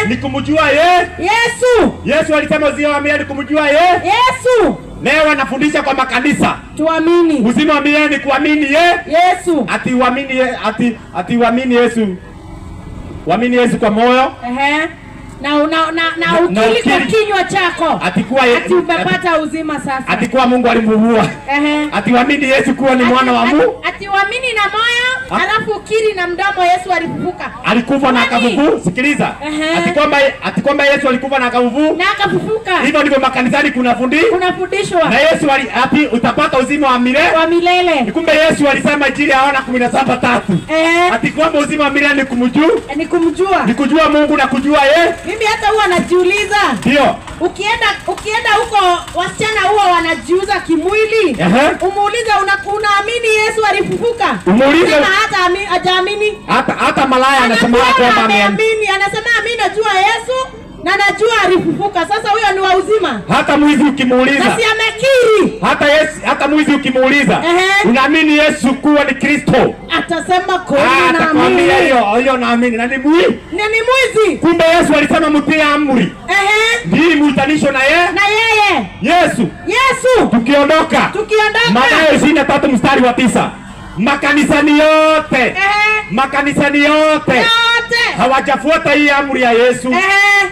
ni kumjua yeye. Yesu. Yesu alisema uzima wa milele ni kumjua yeye. Yesu. Leo wanafundisha kwa makanisa tuamini. Uzima wa milele ni kuamini yeye. Yesu. Ati uamini ati uamini Yesu. Uamini Yesu kwa moyo. Na ukiri kwa kinywa chako. Ati umepata uzima sasa. Ati kuwa Mungu alimvuvua. Ati uamini Yesu kuwa ni mwana wa Mungu. Ati uamini na moyo, alafu ukiri na mdomo Yesu alifufuka. Alikufa na akafufuka. Sikiliza. Ati kwamba Yesu alikufa na akafufuka. Na akafufuka. Hivyo ndivyo makanisani kunafundishwa. Na Yesu ati utapata uzima wa milele. Wa milele. Kumbe Yesu alisema Injili ya Yohana 17:3. Ati kwamba uzima wa milele ni kumjua. Ni kumjua. Ni kujua Mungu na kujua yeye. Mimi hata huwa najiuliza. Ndio. Ukienda huko wasichana huwa wanajiuza kimwili. Umuulize unaamini Yesu alifufuka? Umuulize hata hajaamini. Hata malaya anasema kwamba ameamini. Anasema mimi najua Yesu na najua alifufuka. Sasa huyo ni wa uzima. Hata mwizi ukimuuliza. Na si amekiri. Hata mwizi ukimuuliza, unaamini Yesu kuwa ni Kristo? Atasema kweli naamini. Hiyo naamini. Na ni mwizi. Na ni mwizi. Kumbe Yesu alisema mtie amri. Ndiye mutanisho na yeye. Na yeye. Yesu. Yesu. Tukiondoka. Mathayo 23 mstari wa 9. Makanisani yote. Makanisani yote. Hawajafuata hii amri ya Yesu.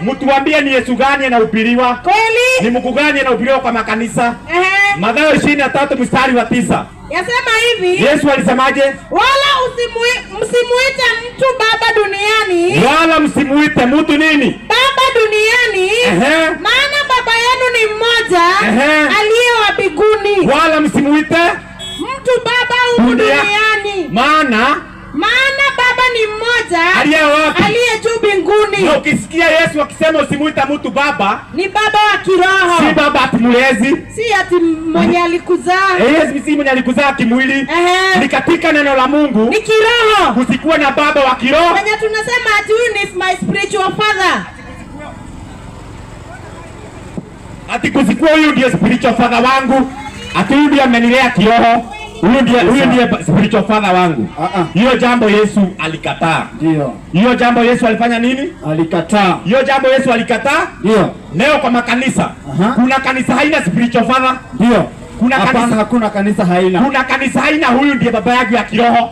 Mtuambie ni Yesu gani anahubiriwa? Kweli? Ni Mungu gani anahubiriwa kwa makanisa? Ehe. Mathayo 23 mstari wa 9. Yasema hivi. Yesu alisemaje? Wala msimuite mtu baba duniani. Wala msimuite mtu nini? Baba duniani. Ehe. Maana baba yenu ni mmoja aliye wa mbinguni. Wala msimuite mtu baba humu duniani. Maana baba ni mmoja aliye wapi? Aliye juu mbinguni. Na ukisikia Yesu akisema usimuite mtu baba, ni baba wa kiroho. Si baba ati mlezi, si ati mwenye alikuzaa. Yesu si mwenye alikuzaa kimwili. Ni katika neno la Mungu. Ni kiroho. Kusikuwa na baba wa kiroho. Mwenye tunasema ati huyu ni my spiritual father. Ati kusikuwa huyu ndiye spiritual father wangu. Ati huyu ndiye amenilea kiroho. Huyu ndiye spiritual father wangu. Hiyo jambo Yesu alikataa. Ndio. Hiyo jambo Yesu alifanya nini? Alikataa. Hiyo jambo Yesu alikataa? Ndio. Leo kwa makanisa, kuna kanisa haina spiritual father? Ndio. Kuna kanisa, hakuna kanisa haina. Kuna kanisa haina huyu ndiye baba yangu ya kiroho.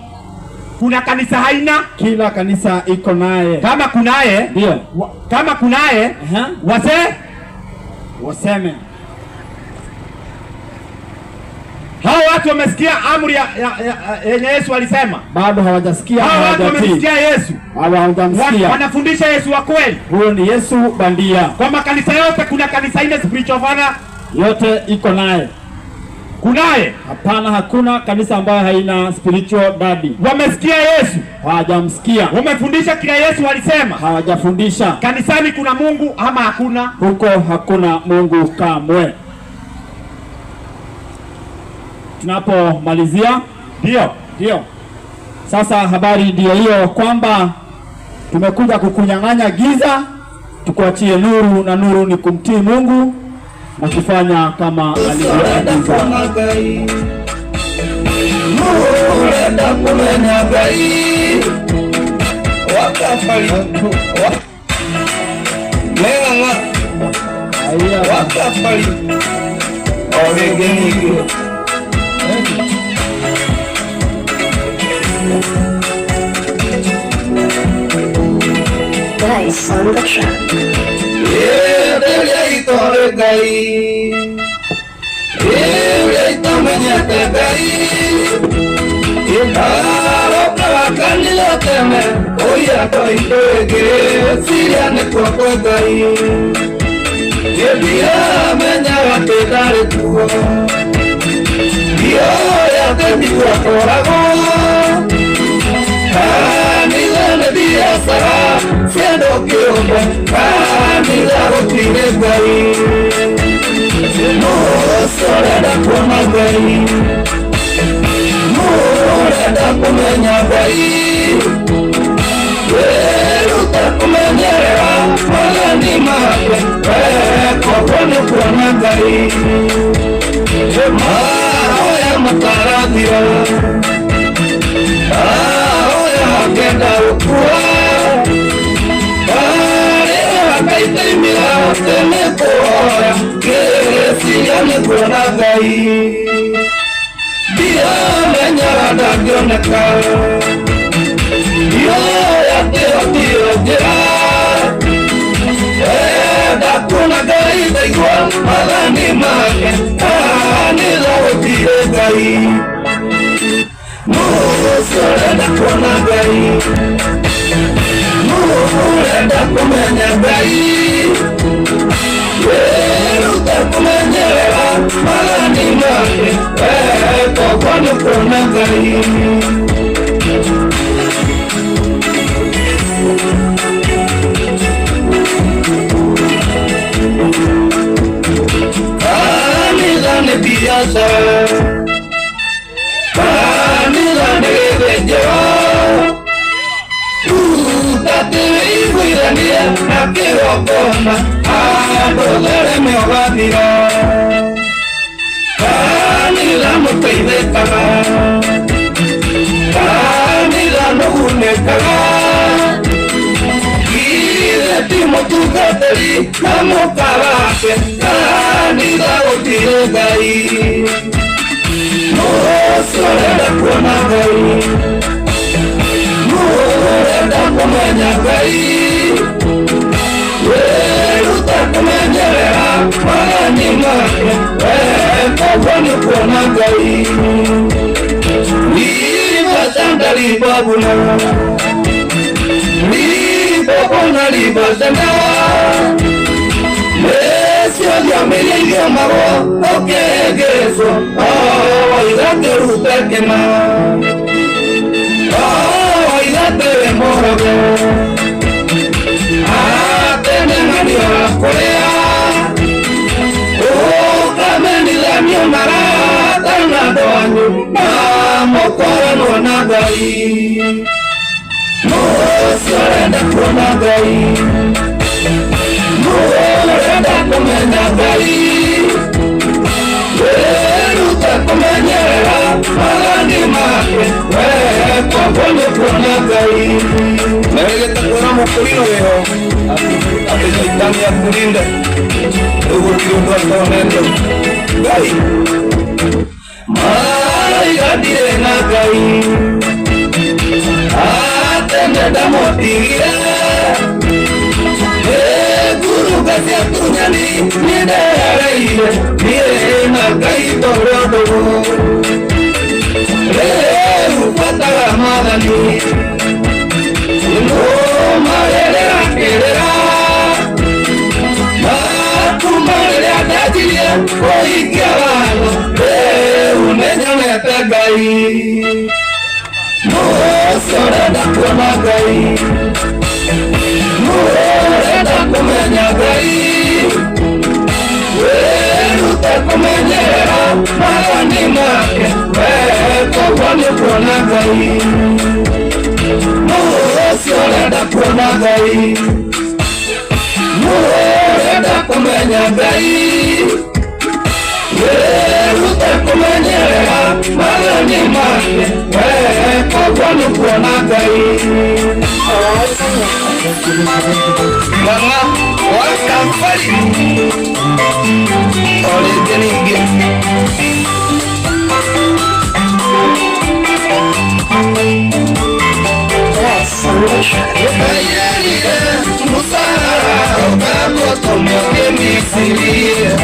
Kuna kanisa haina? Kila kanisa iko naye. Kama kunaye? Ndio. Kama kunaye, waseme. Hao watu wamesikia amri yenye Yesu alisema. Bado hawajasikia. Hao watu wamesikia Yesu. Hawajamsikia. Wanafundisha Yesu wa kweli. Huyo ni Yesu bandia. Kwa makanisa yote kuna kanisa ile spiritual father. Yote iko naye. Kunaye? Hapana, hakuna kanisa ambayo haina spiritual daddy. Wamesikia Yesu. Hawajamsikia. Wamefundisha kila Yesu alisema. Hawajafundisha. Kanisani kuna Mungu ama hakuna? Huko hakuna Mungu kamwe. Tunapomalizia, ndio. Sasa habari ndio hiyo kwamba tumekuja kukunyang'anya giza tukuachie nuru, na nuru ni kumtii Mungu na kufanya kama alivyoagiza. Nice on the track. Kumenya Ngai. Make we koguo nĩ ũkuona Ngai libasanda libabuna libobona libasanda lesiolyamĩrĩirio marũa ũkĩgĩcwo waigatĩrute kĩma waigatĩrĩ mũroge ateneng'anio kũrĩa ũkamenithanio marata na andũ anyu na mũkoranwo na Ngai mũcio ũrenda kuona Ngai ũrenda kũmenya Ngai wĩrute kũmenyerera maathani make we koguo nĩ kuona Ngai. Merĩgĩte kuona mũkũrinũ wĩho atĩ caitani akulinde rĩu gũtirĩ ũndũ atonete Ngai maraiga ndirĩ na Ngai atene ndamũtigire nguruga cia tunyani nĩndehereire niĩ na Ngai tũrĩ ũndũgũ rĩu buataga maathani nũmarĩrĩra kĩrĩra na kuma rĩrĩa ndanjirie kũhingia watho rĩu nĩnyonete Ngai mũcio ũrenda kuona Ngai ũrenda kũmenya Ngai wĩrute kũmenyerera maathani make we koguo nĩ ũkuona Ngai mũcio ũrenda kuona Ngai ũrenda kũmenya Ngai wĩrute kũmenyerera maathani make we koguo nĩ ũkuona Ngai. Mama wa Kampali o rĩngĩ ningĩ. Nice on the track. Ngai Musa ũkagũtũmwo Misiri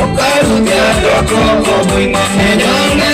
ũkarute andũ ngombo-inĩ. Nĩnyonete